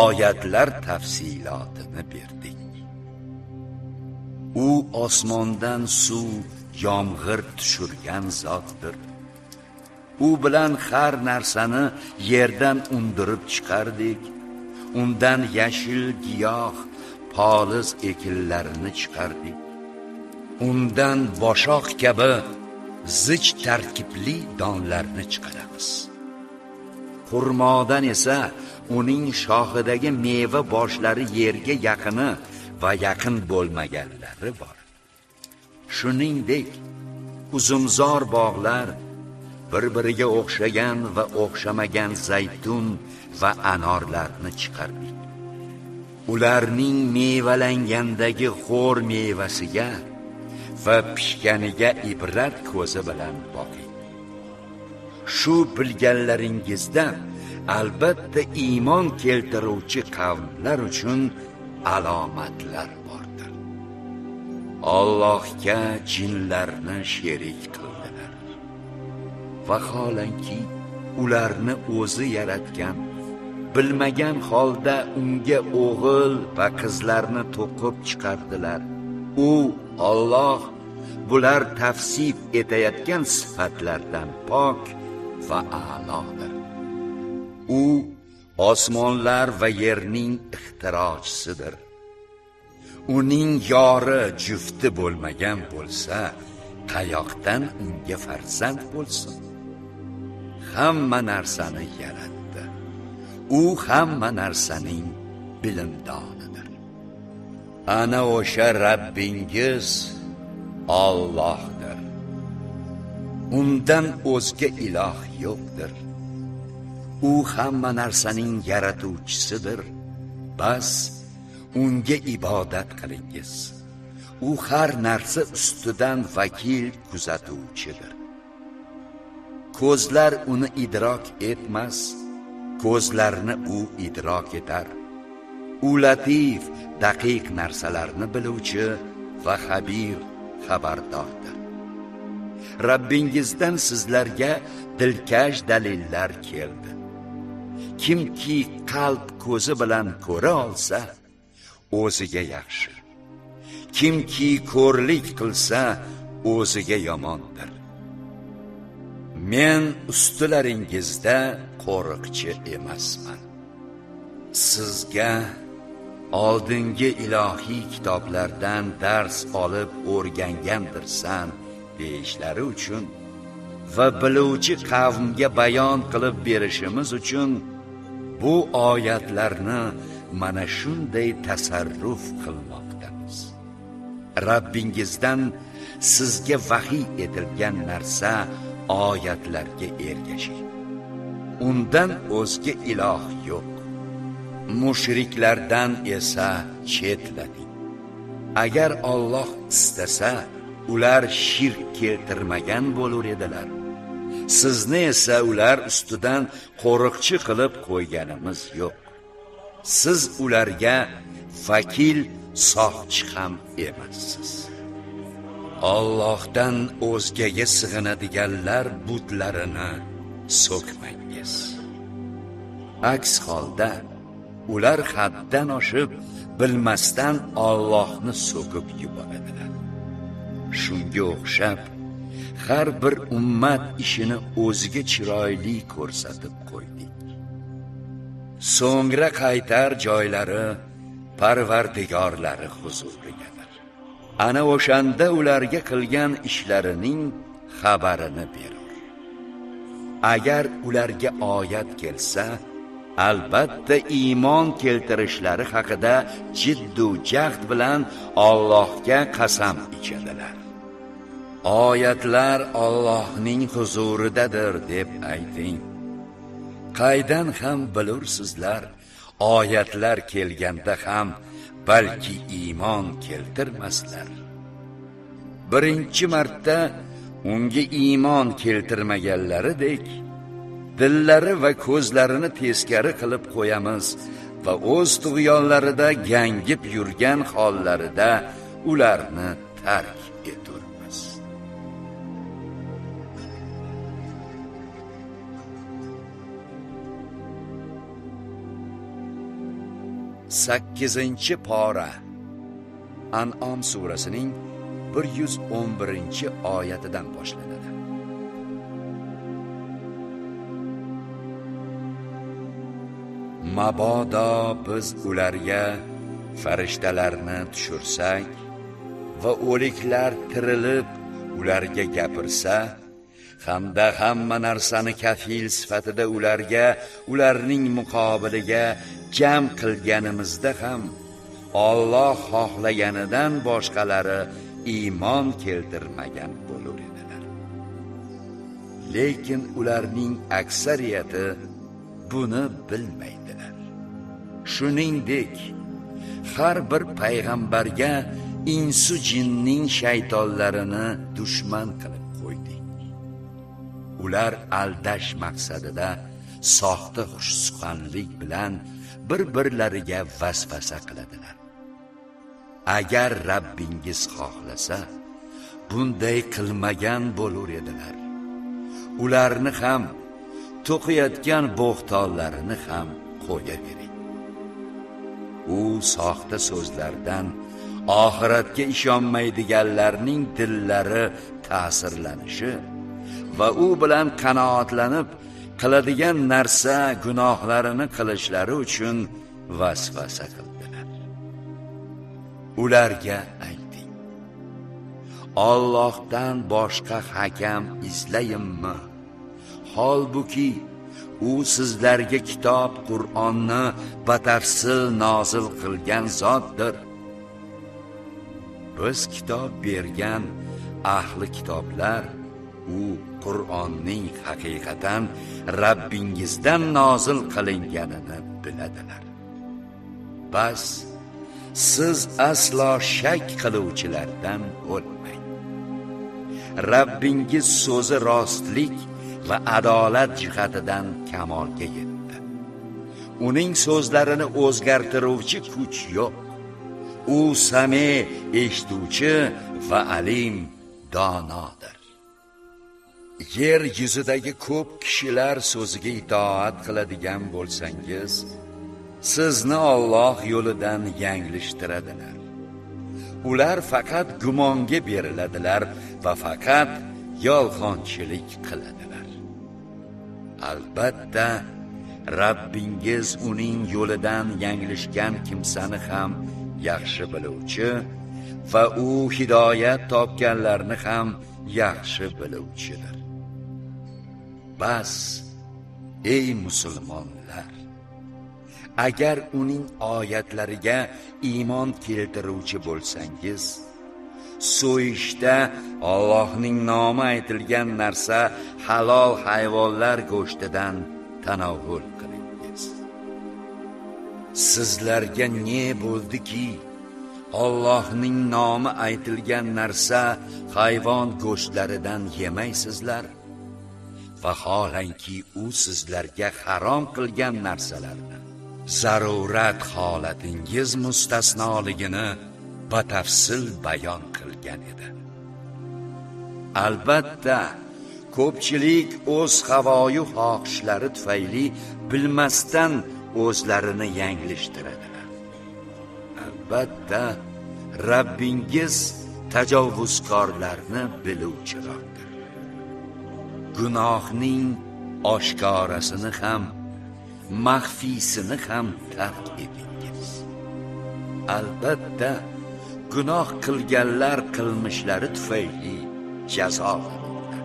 oyatlar tafsilotini berdik. U osmondan suv, yomg'ir tushirgan zotdir. U bilan har narsani yerdan undirib chiqardik. Undan yashil giyoh, poliz ekinlarini chiqardik. Undan boshoq kabi zich tarkibli donlarni chiqaramiz. Xurmodan esa uning shoxidagi meva boshlari yerga yaqini va yaqin bo'lmaganlari bor. Shuningdek, uzumzor bog'lar, bir-biriga o'xshagan va o'xshamagan zaytun va anorlarni chiqardik. Ularning mevalangandagi xo'r mevasiga va pishganiga ibrat ko'zi bilan boqing. Shu bilganlaringizda albatta iymon keltiruvchi qavmlar uchun alomatlar bordir. Allohga jinlarni sherik qildilar. Vaholanki ularni o'zi yaratgan, bilmagan holda unga o'g'il va qizlarni to'qib chiqardilar. U Alloh bular tavsif etayotgan sifatlardan pok va a'lodir. U osmonlar va yerning ixtirochisidir. Uning yori jufti bo'lmagan bo'lsa, qayoqdan unga farzand bo'lsin? Hamma narsani yaratdi. U hamma narsaning bilimdonidir. Ana o'sha Rabbingiz Allohdir. Undan o'zga iloh yo'qdir. U hamma narsaning yaratuvchisidir. Bas unga ibodat qilingiz. U har narsa ustidan vakil kuzatuvchidir. Ko'zlar uni idrok etmas, ko'zlarni u idrok etar. U latif, daqiq narsalarni biluvchi va xabir, xabardordir. Rabbingizdan sizlarga dilkash dalillar keldi. Kimki qalb ko'zi bilan ko'ra olsa, o'ziga yaxshi. Kimki ko'rlik qilsa, o'ziga yomondir. Men ustilaringizda qo'riqchi emasman. Sizga oldingi ilohiy kitoblardan dars olib o'rgangandirsan deyishlari uchun va biluvchi qavmga bayon qilib berishimiz uchun bu oyatlarni mana shunday tasarruf qilmoqdamiz. Rabbingizdan sizga vahiy etilgan narsa oyatlarga ergashing. Undan o'zga iloh yo'q. Mushriklardan esa chetlating. Agar Alloh istasa, ular shirk keltirmagan bo'lur edilar. Sizni esa ular ustidan qo'riqchi qilib qo'yganimiz yo'q. Siz ularga vakil, soqchi ham emassiz. Allohdan o'zgaga sig'inadiganlar butlarini so'kmangiz. Aks holda ular haddan oshib, bilmasdan Allohni so'kib yuboradilar. Shunga o'xshab har bir ummat ishini o'ziga chiroyli ko'rsatib qo'ydik. So'ngra qaytar joylari Parvardigorlari huzurigadir. Ana o'shanda ularga qilgan ishlarining xabarini berur. Agar ularga oyat kelsa, albatta iymon keltirishlari haqida jiddu jahd bilan Allohga qasam ichadilar. Oyatlar Allohning huzuridadir deb ayting. Qaydan ham bilursizlar, oyatlar kelganda ham balki iymon keltirmaslar. Birinchi marta unga iymon keltirmaganlaridek dillari va ko'zlarini teskari qilib qo'yamiz va o'z tug'yonlarida gangib yurgan hollarida ularni tark eturmiz. Sakkizinchi pora An'om surasining 111-oyatidan boshlanadi. Mabodo biz ularga farishtalarni tushirsak va o'liklar tirilib ularga gapirsa, hamda hamma narsani kafil sifatida ularga ularning muqobiliga jam qilganimizda ham Alloh xohlaganidan boshqalari iymon keltirmagan bo'lur edilar. Lekin ularning aksariyati buni bilmaydilar. Shuningdek, har bir payg'ambarga insu jinning shaytonlarini dushman qilib qo'ydik. Ular aldash maqsadida soxta xushsuxanlik bilan bir-birlariga vasvasa qiladilar. Agar Rabbingiz xohlasa, bunday qilmagan bo'lur edilar. Ularni ham, to'qiyotgan bo'xtonlarini ham qo'yavering. U soxta so'zlardan oxiratga ishonmaydiganlarning dillari ta'sirlanishi va u bilan qanoatlanib qiladigan narsa gunohlarini qilishlari uchun vasvasa qildilar. Ularga ayting: Allohdan boshqa hakam izlayinmi? Holbuki u sizlarga kitob Qur'onni batafsil nozil qilgan zotdir. Biz kitob bergan ahli kitoblar u Qur'onning haqiqatan Rabbingizdan nozil qilinganini biladilar. Bas siz aslo shak qiluvchilardan bo'lmang. Rabbingiz so'zi rostlik va adolat jihatidan kamolga yetdi. Uning so'zlarini o'zgartiruvchi kuch yo'q. U same, eshituvchi va alim, donodir. Yer yuzidagi ko'p kishilar so'ziga itoat qiladigan bo'lsangiz, sizni Alloh yo'lidan yanglishtiradilar. Ular faqat gumonga beriladilar va faqat yolg'onchilik qiladilar. Albatta, Rabbingiz uning yo'lidan yanglishgan kimsani ham yaxshi biluvchi va u hidoyat topganlarni ham yaxshi biluvchidir. Bas, ey musulmonlar, agar uning oyatlariga iymon keltiruvchi bo'lsangiz, so'yishda Allohning nomi aytilgan narsa halol hayvonlar go'shtidan tanovul qilingiz. Sizlarga ne bo'ldiki, Allohning nomi aytilgan narsa hayvon go'shtlaridan yemaysizlar? Vaholanki u sizlarga harom qilgan narsalarni zarurat holatingiz mustasnoligini batafsil bayon qilgan edi. Albatta, ko'pchilik o'z havoyu xohishlari tufayli bilmasdan o'zlarini yanglishtiradilar. Albatta, Rabbingiz tajovuzkorlarni biluvchiroqdir. Gunohning oshkorasini ham, maxfiysini ham tark etingiz. Albatta, gunoh qilganlar qilmishlari tufayli jazolanadilar.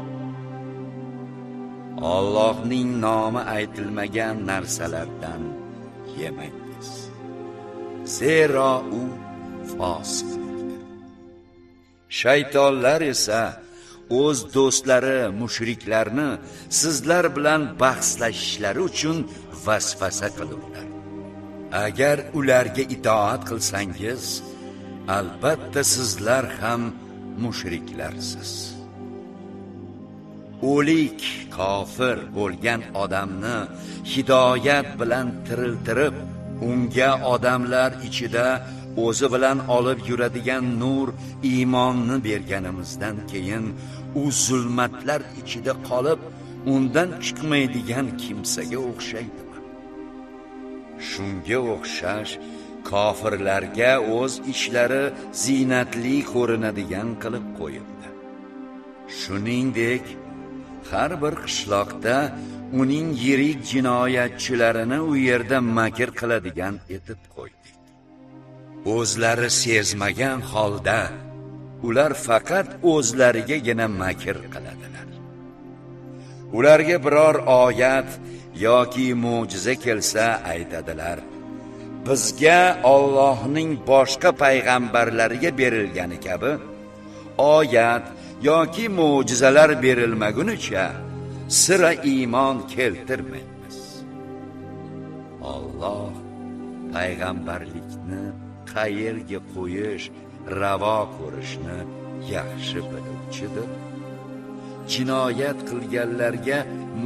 Allohning nomi aytilmagan narsalardan yemangiz, zero u fosiqlikdir. Shaytonlar esa o'z do'stlari mushriklarni sizlar bilan bahslashishlari uchun vasvasa qilurlar. Agar ularga itoat qilsangiz, albatta sizlar ham mushriklarsiniz. O'lik kofir bo'lgan odamni hidoyat bilan tiriltirib, unga odamlar ichida o'zi bilan olib yuradigan nur iymonni berganimizdan keyin u zulmatlar ichida qolib, undan chiqmaydigan kimsaga o'xshaydimi? Shunga o'xshash kofirlarga o'z ishlari zinatli ko'rinadigan qilib qo'yildi. Shuningdek, har bir qishloqda uning yirik jinoyatchilarini u yerda makr qiladigan etib qo'ydik. O'zlari sezmagan holda ular faqat o'zlarigagina makr qiladilar. Ularga biror oyat yoki mo'jiza kelsa aytadilar: bizga Allohning boshqa payg'ambarlariga berilgani kabi oyat yoki mo'jizalar berilmagunicha sira iymon keltirmaymiz. Alloh payg'ambarlikni qayerga qo'yish, ravo ko'rishni yaxshi biluvchidir. Jinoyat qilganlarga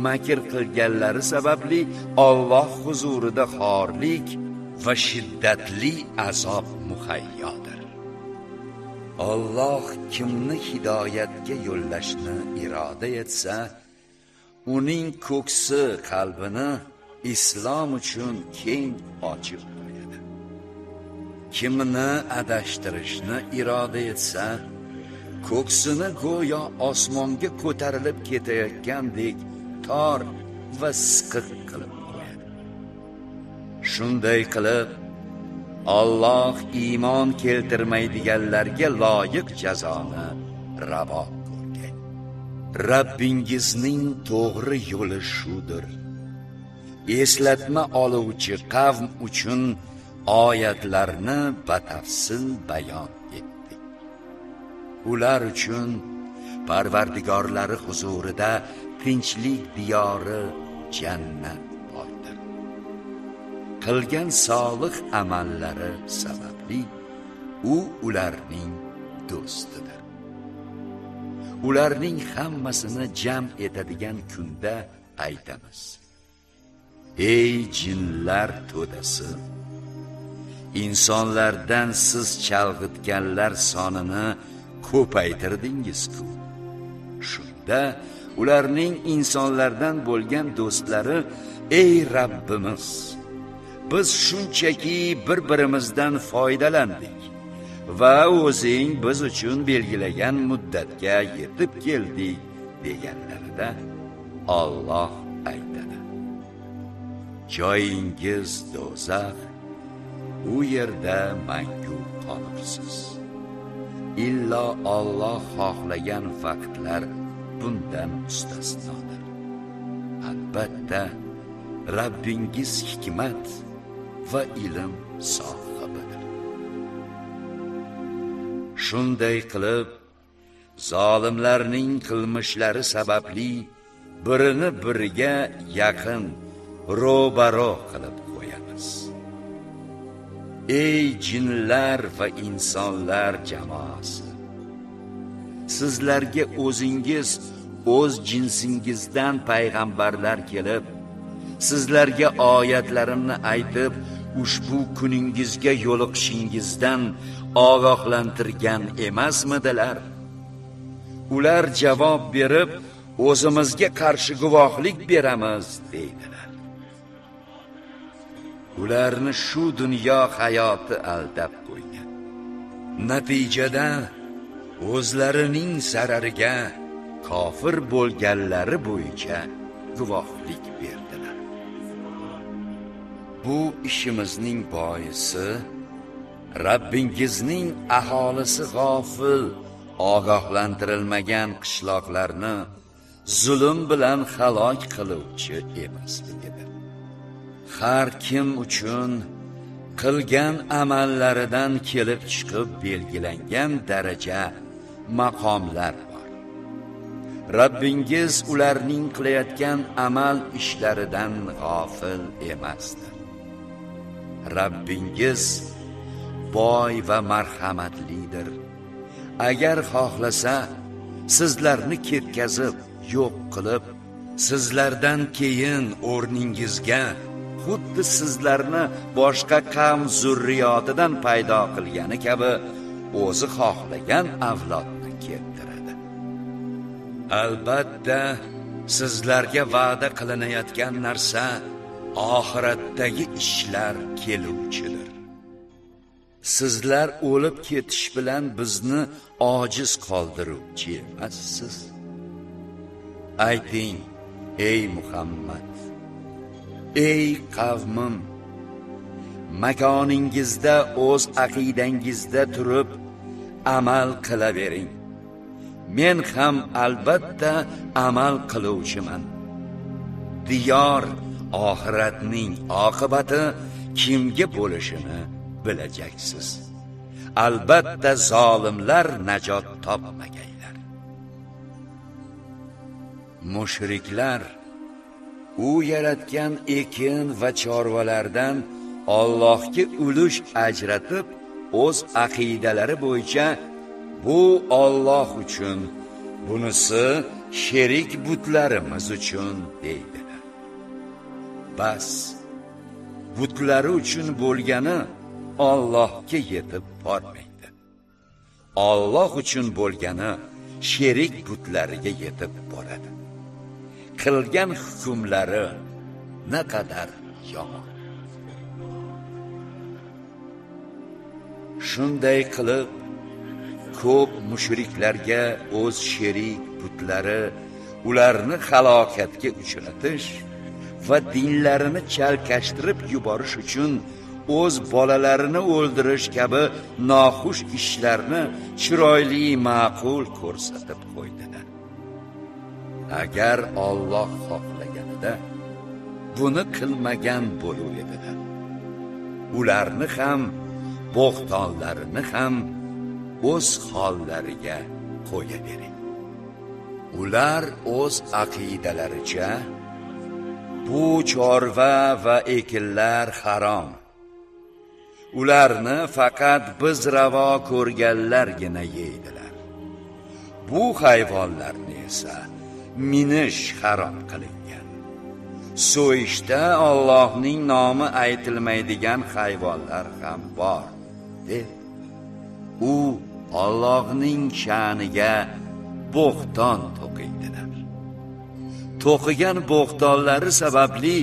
makr qilganlari sababli Alloh huzurida xorlik va shiddatli azob muhayyodir. Alloh kimni hidoyatga yo'llashni iroda etsa, Uning ko'ksi qalbini islom uchun keng ochib qo'yadi. Kimni adashtirishni iroda etsa, ko'ksini go'yo osmonga ko'tarilib ketayotgandek tor va siqiq qilib qo'yadi. Shunday qilib, Alloh iymon keltirmaydiganlarga loyiq jazoni ravo ko'rgan. Rabbingizning to'g'ri yo'li shudir. Eslatma oluvchi qavm uchun oyatlarni batafsil bayon etdik. Ular uchun Parvardigorlari huzurida tinchlik diyori jannat bordir. Qilgan solih amallari sababli u ularning do'stidir. Ularning hammasini jam etadigan kunda aytamiz: Ey jinlar to'dasi, insonlardan siz chalg'itganlar sonini ko'paytirdingiz-ku. Shunda ularning insonlardan bo'lgan do'stlari: Ey Rabbimiz, biz shunchaki bir-birimizdan foydalandik va o'zing biz uchun belgilagan muddatga yetib keldik deganlarida Alloh aytadi: Joyingiz do'zax, u yerda mangu qolursiz. Illo Alloh xohlagan vaqtlar bundan mustasnodir. Albatta Rabbingiz hikmat va ilm sohibidir. Shunday qilib, zolimlarning qilmishlari sababli birini biriga yaqin, ro'baro qilib qo'yamiz. Ey jinlar va insonlar jamoasi, sizlarga o'zingiz o'z jinsingizdan payg'ambarlar kelib, sizlarga oyatlarimni aytib, ushbu kuningizga yo'liqishingizdan ogohlantirgan emasmidilar? Ular javob berib, o'zimizga qarshi guvohlik beramiz deydilar. Ularni shu dunyo hayoti aldab qo'ygan. Natijada o'zlarining zarariga kofir bo'lganlari bo'yicha guvohlik berdilar. Bu ishimizning boisi Rabbingizning aholisi g'ofil, ogohlantirilmagan qishloqlarni zulm bilan halok qiluvchi emasligidir. Har kim uchun qilgan amallaridan kelib chiqib belgilangan daraja, maqomlar bor. Rabbingiz ularning qilayotgan amal ishlaridan g'ofil emasdir. Rabbingiz boy va marhamatlidir. Agar xohlasa, sizlarni ketkazib, yo'q qilib, sizlardan keyin o'rningizga xuddi sizlarni boshqa qavm zurriyotidan paydo qilgani kabi o'zi xohlagan avlodni keltiradi. Albatta, sizlarga va'da qilinayotgan narsa oxiratdagi ishlar keluvchidir. Sizlar o'lib ketish bilan bizni ojiz qoldiruvchi emassiz. Ayting, ey Muhammad, ey qavmim, makoningizda o'z aqidangizda turib amal qilavering. Men ham albatta amal qiluvchiman. Diyor oxiratning oqibati kimga bo'lishini bilajaksiz. Albatta zolimlar najot topmagaylar. Mushriklar u yaratgan ekin va chorvalardan Allohga ulush ajratib, o'z aqidalari bo'yicha bu Alloh uchun, bunisi sherik butlarimiz uchun deydilar. Bas, butlari uchun bo'lgani Allohga yetib bormaydi. Alloh uchun bo'lgani sherik butlariga yetib boradi. qilgan hukmlari naqadar yomon. Shunday qilib ko'p mushriklarga o'z sherik butlari ularni halokatga uchratish va dinlarini chalkashtirib yuborish uchun o'z bolalarini o'ldirish kabi noxush ishlarni chiroyli ma'qul ko'rsatib qo'ydilar. Agar Alloh xohlaganida buni qilmagan bo'lar edilar. Ularni ham, bo'xtonlarini ham o'z hollariga qo'yavering. Ular o'z aqidalaricha bu chorva va ekinlar harom. Ularni faqat biz ravo ko'rganlargina yeydilar. Bu hayvonlarni esa minish harom qilingan. So'yishda Allohning nomi aytilmaydigan hayvonlar ham bor, deb u Allohning sha'niga bo'xton to'qiydilar. To'qigan bo'xtonlari sababli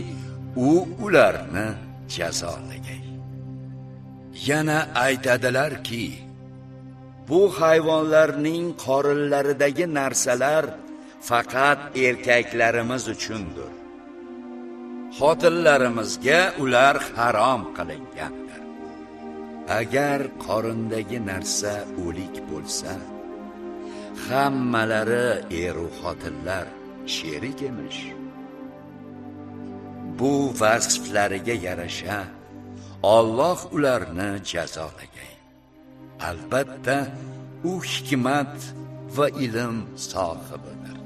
u ularni jazolagay. Yana aytadilarki, bu hayvonlarning qorinlaridagi narsalar faqat erkaklarimiz uchundir. Xotinlarimizga ular harom qilingandir. Agar qorindagi narsa o'lik bo'lsa, hammalari eru xotinlar sherik emish. Bu vasflariga yarasha Alloh ularni jazolagay. Albatta u hikmat va ilm sohibidir.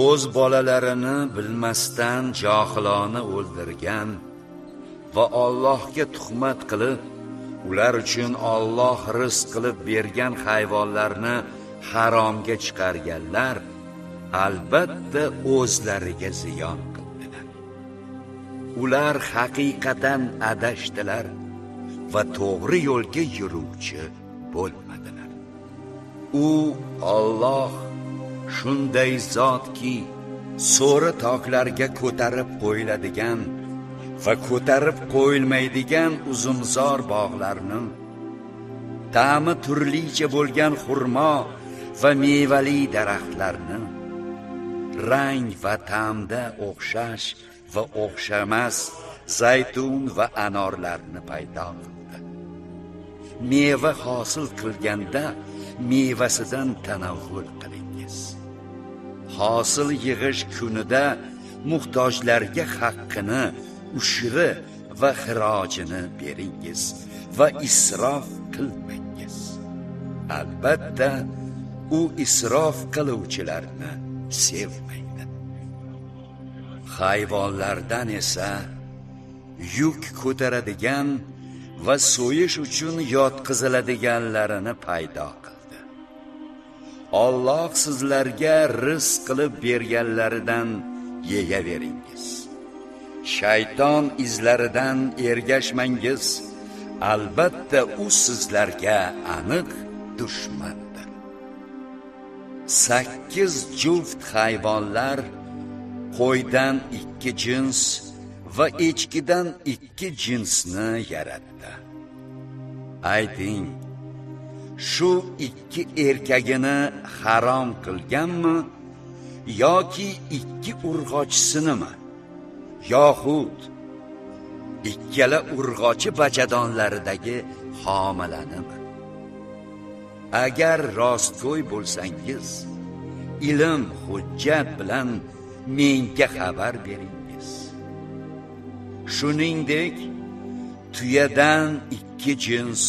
O'z bolalarini bilmasdan johilona o'ldirgan va Allohga tuhmat qilib, ular uchun Alloh rizq qilib bergan hayvonlarni haromga chiqarganlar albatta o'zlariga ziyon qildilar. Ular haqiqatan adashdilar va to'g'ri yo'lga yuruvchi bo'lmadilar. U Alloh shunday zotki, so'ri toklarga ko'tarib qo'yiladigan va ko'tarib qo'yilmaydigan uzumzor bog'larni, ta'mi turlicha bo'lgan xurmo va mevali daraxtlarni, rang va ta'mda o'xshash va o'xshamas zaytun va anorlarni paydo qildi. Meva hosil qilganda mevasidan tanovvul qilingiz. Hosil yig'ish kunida muhtojlarga haqqini, ushri va xirojini beringiz va isrof qilmangiz. Albatta u isrof qiluvchilarni sevmaydi. Hayvonlardan esa yuk ko'taradigan va so'yish uchun yotqiziladiganlarini paydo qildi. Alloh sizlarga rizq qilib berganlaridan yeyaveringiz. Shayton izlaridan ergashmangiz. Albatta u sizlarga aniq dushmandir. 8 juft hayvonlar, qo'ydan 2 jins va echkidan 2 jinsni yaratdi. Ayting, shu 2 erkagini harom qilganmi yoki 2 urg'ochisinimi, yoxud ikkala urg'ochi bachadonlaridagi homilanimi? Agar rostgo'y bo'lsangiz, ilm hujjat bilan menga xabar beringiz. Shuningdek, tuyadan 2 jins,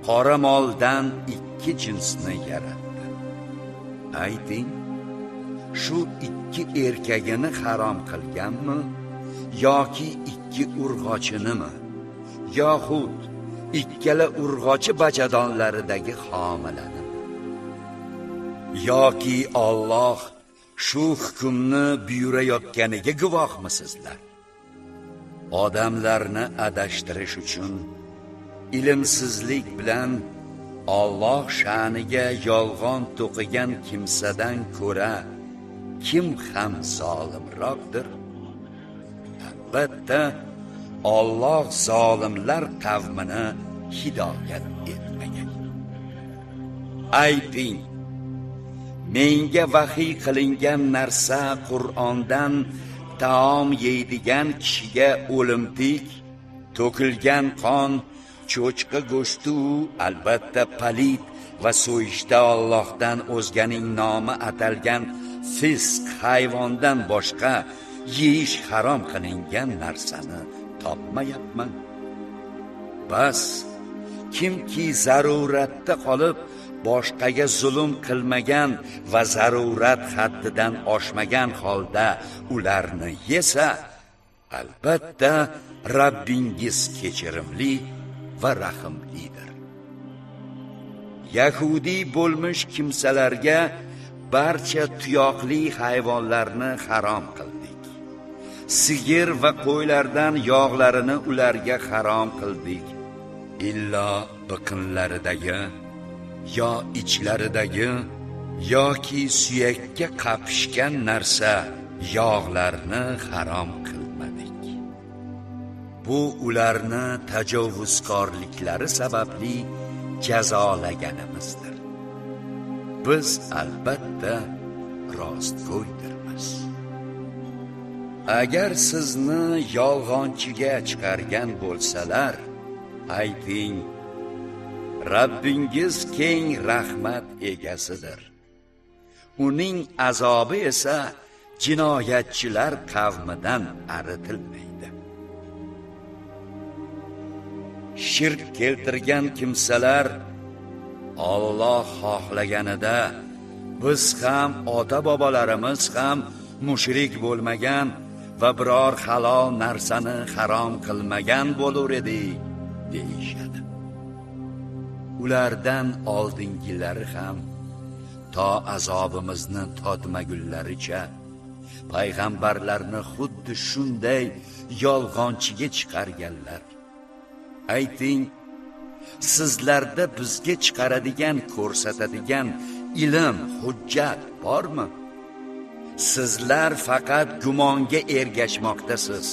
qora moldan 2 jinsni yaratdi. Ayting, shu 2 erkagini harom qilganmi yoki 2 urg'ochinimi, yoxud ikkala urg'ochi bachadonlaridagi homilanimi? Yoki Alloh shu hukmni buyurayotganiga guvohmisizlar? Odamlarni adashtirish uchun ilmsizlik bilan Alloh sha'niga yolg'on to'qigan kimsadan ko'ra kim ham zolimroqdir? Albatta, Alloh zolimlar qavmini hidoyat etmagan. Ayting, menga vahiy qilingan narsa Qur'ondan taom yeydigan kishiga o'limtik, to'kilgan qon, cho'chqa go'shti, albatta palit va so'yishda Allohdan o'zganing nomi atalgan fisq hayvondan boshqa yeyish harom qilingan narsani topmayapman. Bas, kimki zaruratda qolib boshqaga zulm qilmagan va zarurat haddidan oshmagan holda ularni yesa, albatta Rabbingiz kechirimli va rahimlidir. Yahudi bo'lmish kimsalarga barcha tuyoqli hayvonlarni harom qildik. Sigir va qo'ylardan yog'larini ularga harom qildik. Illo biqinlaridagi yo ichlaridagi yoki suyakka qapishgan narsa yog'larni harom qilmadik. Bu ularni tajovuzkorliklari sababli jazolaganimizdir. Biz albatta rostgo'ydirmiz. Agar sizni yolg'onchiga chiqargan bo'lsalar, ayting: Rabbingiz keng rahmat egasidir. Uning azobi esa jinoyatchilar qavmidan aritilmaydi. Shirk keltirgan kimsalar Alloh xohlaganida biz ham ota-bobolarimiz ham mushrik bo'lmagan va biror halol narsani harom qilmagan bo'lur edik, deyishadi. Ulardan oldingilari ham to azobimizni totmagunlaricha payg'ambarlarni xuddi shunday yolg'onchiga chiqarganlar. Ayting, sizlarda bizga chiqaradigan, ko'rsatadigan ilm, hujjat bormi? Sizlar faqat gumonga ergashmoqdasiz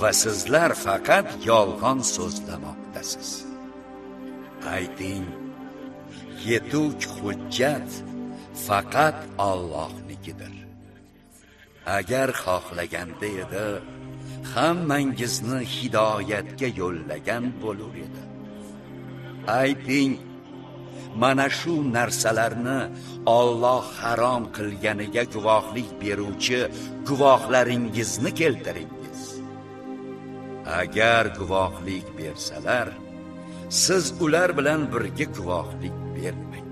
va sizlar faqat yolg'on so'zlamoqdasiz. Ayting, yetuk hujjat faqat Allohnikidir. Agar xohlaganda edi, hammangizni hidoyatga yo'llagan bo'lur edi. Ayting, mana shu narsalarni Alloh harom qilganiga guvohlik beruvchi guvohlaringizni keltiringiz. Agar guvohlik bersalar, siz ular bilan birga guvohlik bermang.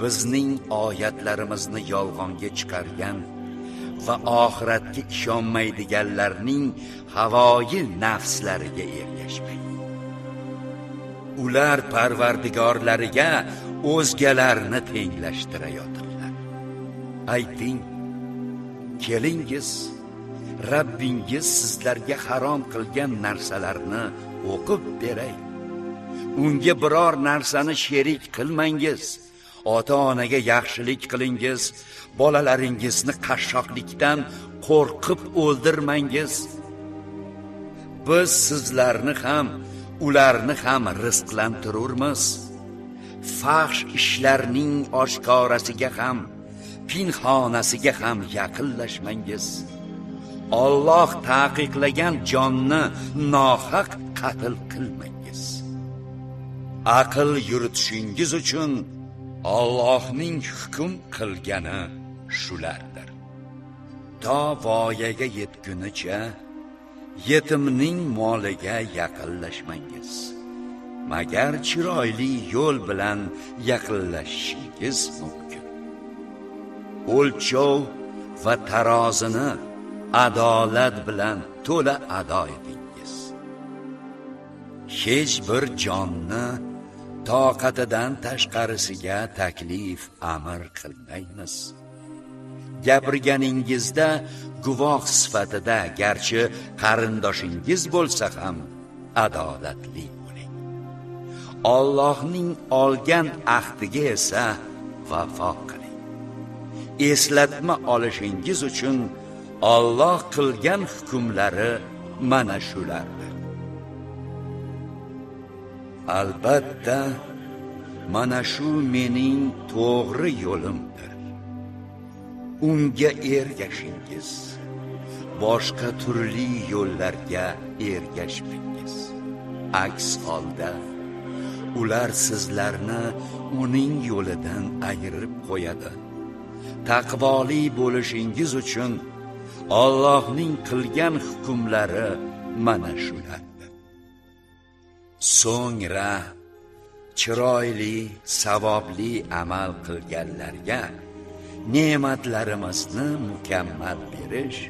Bizning oyatlarimizni yolg'onga chiqargan va oxiratga ishonmaydiganlarning havoyi nafslariga ergashmang. Ular parvardigorlariga o'zgalarni tenglashtirayotdilar. Ayting, kelingiz, Rabbingiz sizlarga harom qilgan narsalarni o'qib beray. Unga biror narsani sherik qilmangiz. Ota-onaga yaxshilik qilingiz, bolalaringizni qashshoqlikdan qo'rqib o'ldirmangiz. Biz sizlarni ham, ularni ham rizqlantirurmiz. Fahsh ishlarning oshkorasiga ham, pinxonasiga ham yaqinlashmangiz. Alloh taqiqlagan jonni nohaq qatl qilmangiz. Aql yuritishingiz uchun Allohning hukm qilgani shulardir. To voyaga yetgunicha yetimning moliga yaqinlashmangiz. Magar chiroyli yo'l bilan yaqinlashishingiz mumkin. O'lchov va tarozini adolat bilan to'la ado etingiz. Hech bir jonni toqatidan tashqarisiga taklif amr qilmaymiz. Gapirganingizda guvoh sifatida garchi qarindoshingiz bo'lsa ham adolatli bo'ling. Allohning olgan ahdiga esa vafo qiling. Eslatma olishingiz uchun Alloh qilgan hukmlari mana shulardir. Albatta, mana shu mening to'g'ri yo'limdir. Unga ergashingiz, boshqa turli yo'llarga ergashmangiz. Aks holda ular sizlarni uning yo'lidan ayirib qo'yadi. Taqvoli bo'lishingiz uchun Allohning qilgan hukmlari mana shulardir. So'ngra chiroyli, savobli amal qilganlarga ne'matlarimizni mukammal berish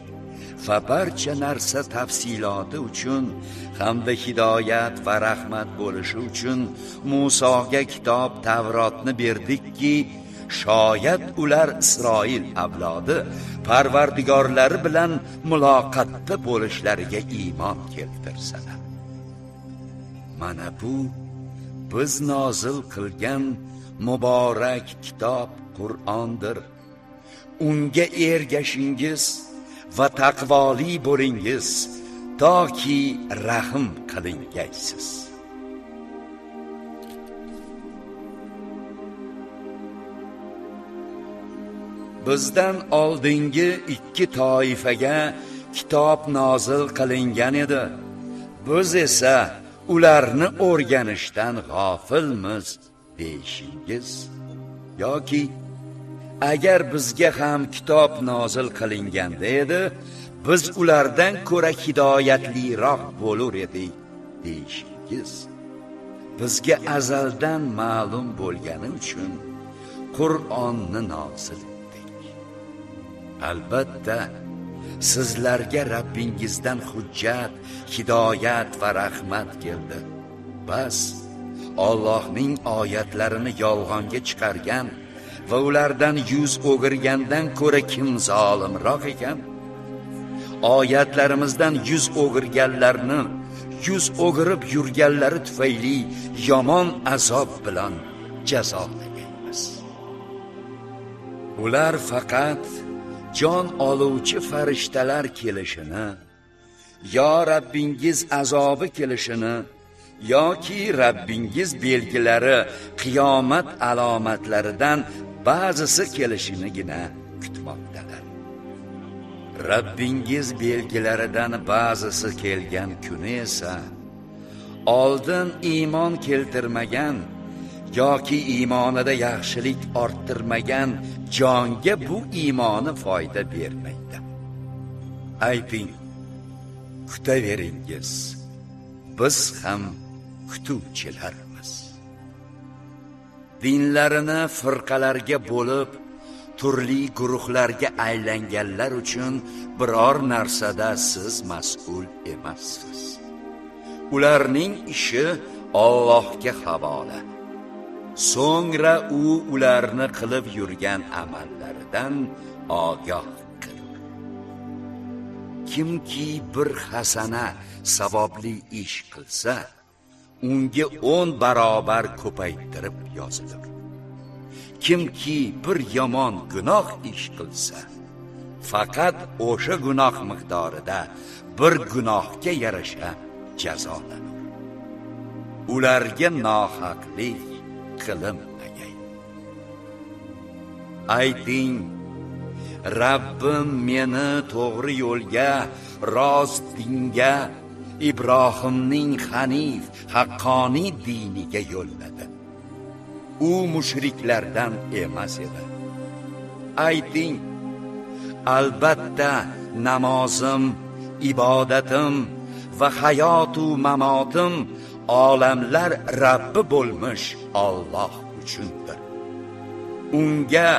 va barcha narsa tafsiloti uchun hamda hidoyat va rahmat bo'lishi uchun Musoga kitob Tavrotni berdikki, shoyat ular Isroil avlodi Parvardigorlari bilan muloqotda bo'lishlariga iymon keltirsalar. Mana bu biz nozil qilgan muborak kitob Qur'ondir. Unga ergashingiz va taqvoli bo'lingiz, toki rahm qilingaysiz. Bizdan oldingi ikki toifaga kitob nozil qilingan edi. Biz esa ularni o'rganishdan g'ofilmiz deyishingiz, yoki agar bizga ham kitob nozil qilinganda edi, biz ulardan ko'ra hidoyatliroq bo'lar edik deyishingiz bizga azaldan ma'lum bo'lgani uchun Qur'onni nozil etdik. Albatta, sizlarga Rabbingizdan hujjat, hidoyat va rahmat keldi. Bas, Allohning oyatlarini yolg'onga chiqargan va ulardan yuz o'girgandan ko'ra kim zolimroq ekan? Oyatlarimizdan yuz o'girganlarni yuz o'girib yurganlari tufayli yomon azob bilan jazolaganmiz. Ular faqat jon oluvchi farishtalar kelishini, yo Rabbingiz azobi kelishini, yoki Rabbingiz belgilari qiyomat alomatlaridan ba'zisi kelishinigina kutmoqdalar. Rabbingiz belgilaridan ba'zisi kelgan kuni esa oldin iymon keltirmagan yoki iymonida yaxshilik orttirmagan jonga bu iymoni foyda bermaydi. Ayting, kutaveringiz, biz ham kutuvchilarmiz. Dinlarini firqalarga bo'lib, turli guruhlarga aylanganlar uchun biror narsada siz mas'ul emassiz. Ularning ishi Allohga havola. So'ngra u ularni qilib yurgan amallaridan ogoh qilur. Kimki bir hasana savobli ish qilsa, unga 10 barobar ko'paytirib yozilir. Kimki bir yomon gunoh ish qilsa, faqat o'sha gunoh miqdorida bir gunohga yarasha jazolanur. Ularga nohaqlik qilinmagay. Ayting, Rabbim meni to'g'ri yo'lga, rost dinga, Ibrohimning hanif, haqqoniy diniga yo'lladi. U mushriklardan emas edi. Ayting, albatta namozim, ibodatim va hayotu mamotim olamlar Rabbi bo'lmish Alloh uchundir. Unga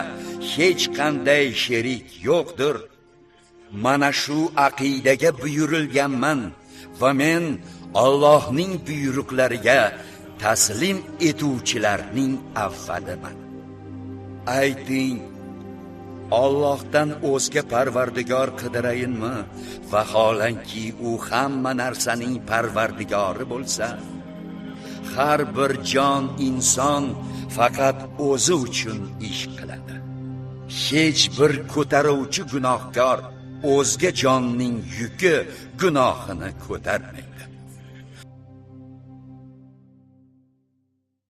hech qanday sherik yo'qdir. Mana shu aqidaga buyurilganman va men Allohning buyruqlariga taslim etuvchilarning avvaliman. Ayting, Allohdan o'zga parvardigor qidirayinmi? Vaholanki u hamma narsaning parvardigori bo'lsa, har bir jon inson faqat o'zi uchun ish qiladi. Hech bir ko'taruvchi gunohkor o'zga jonning yuki gunohini ko'tarmaydi.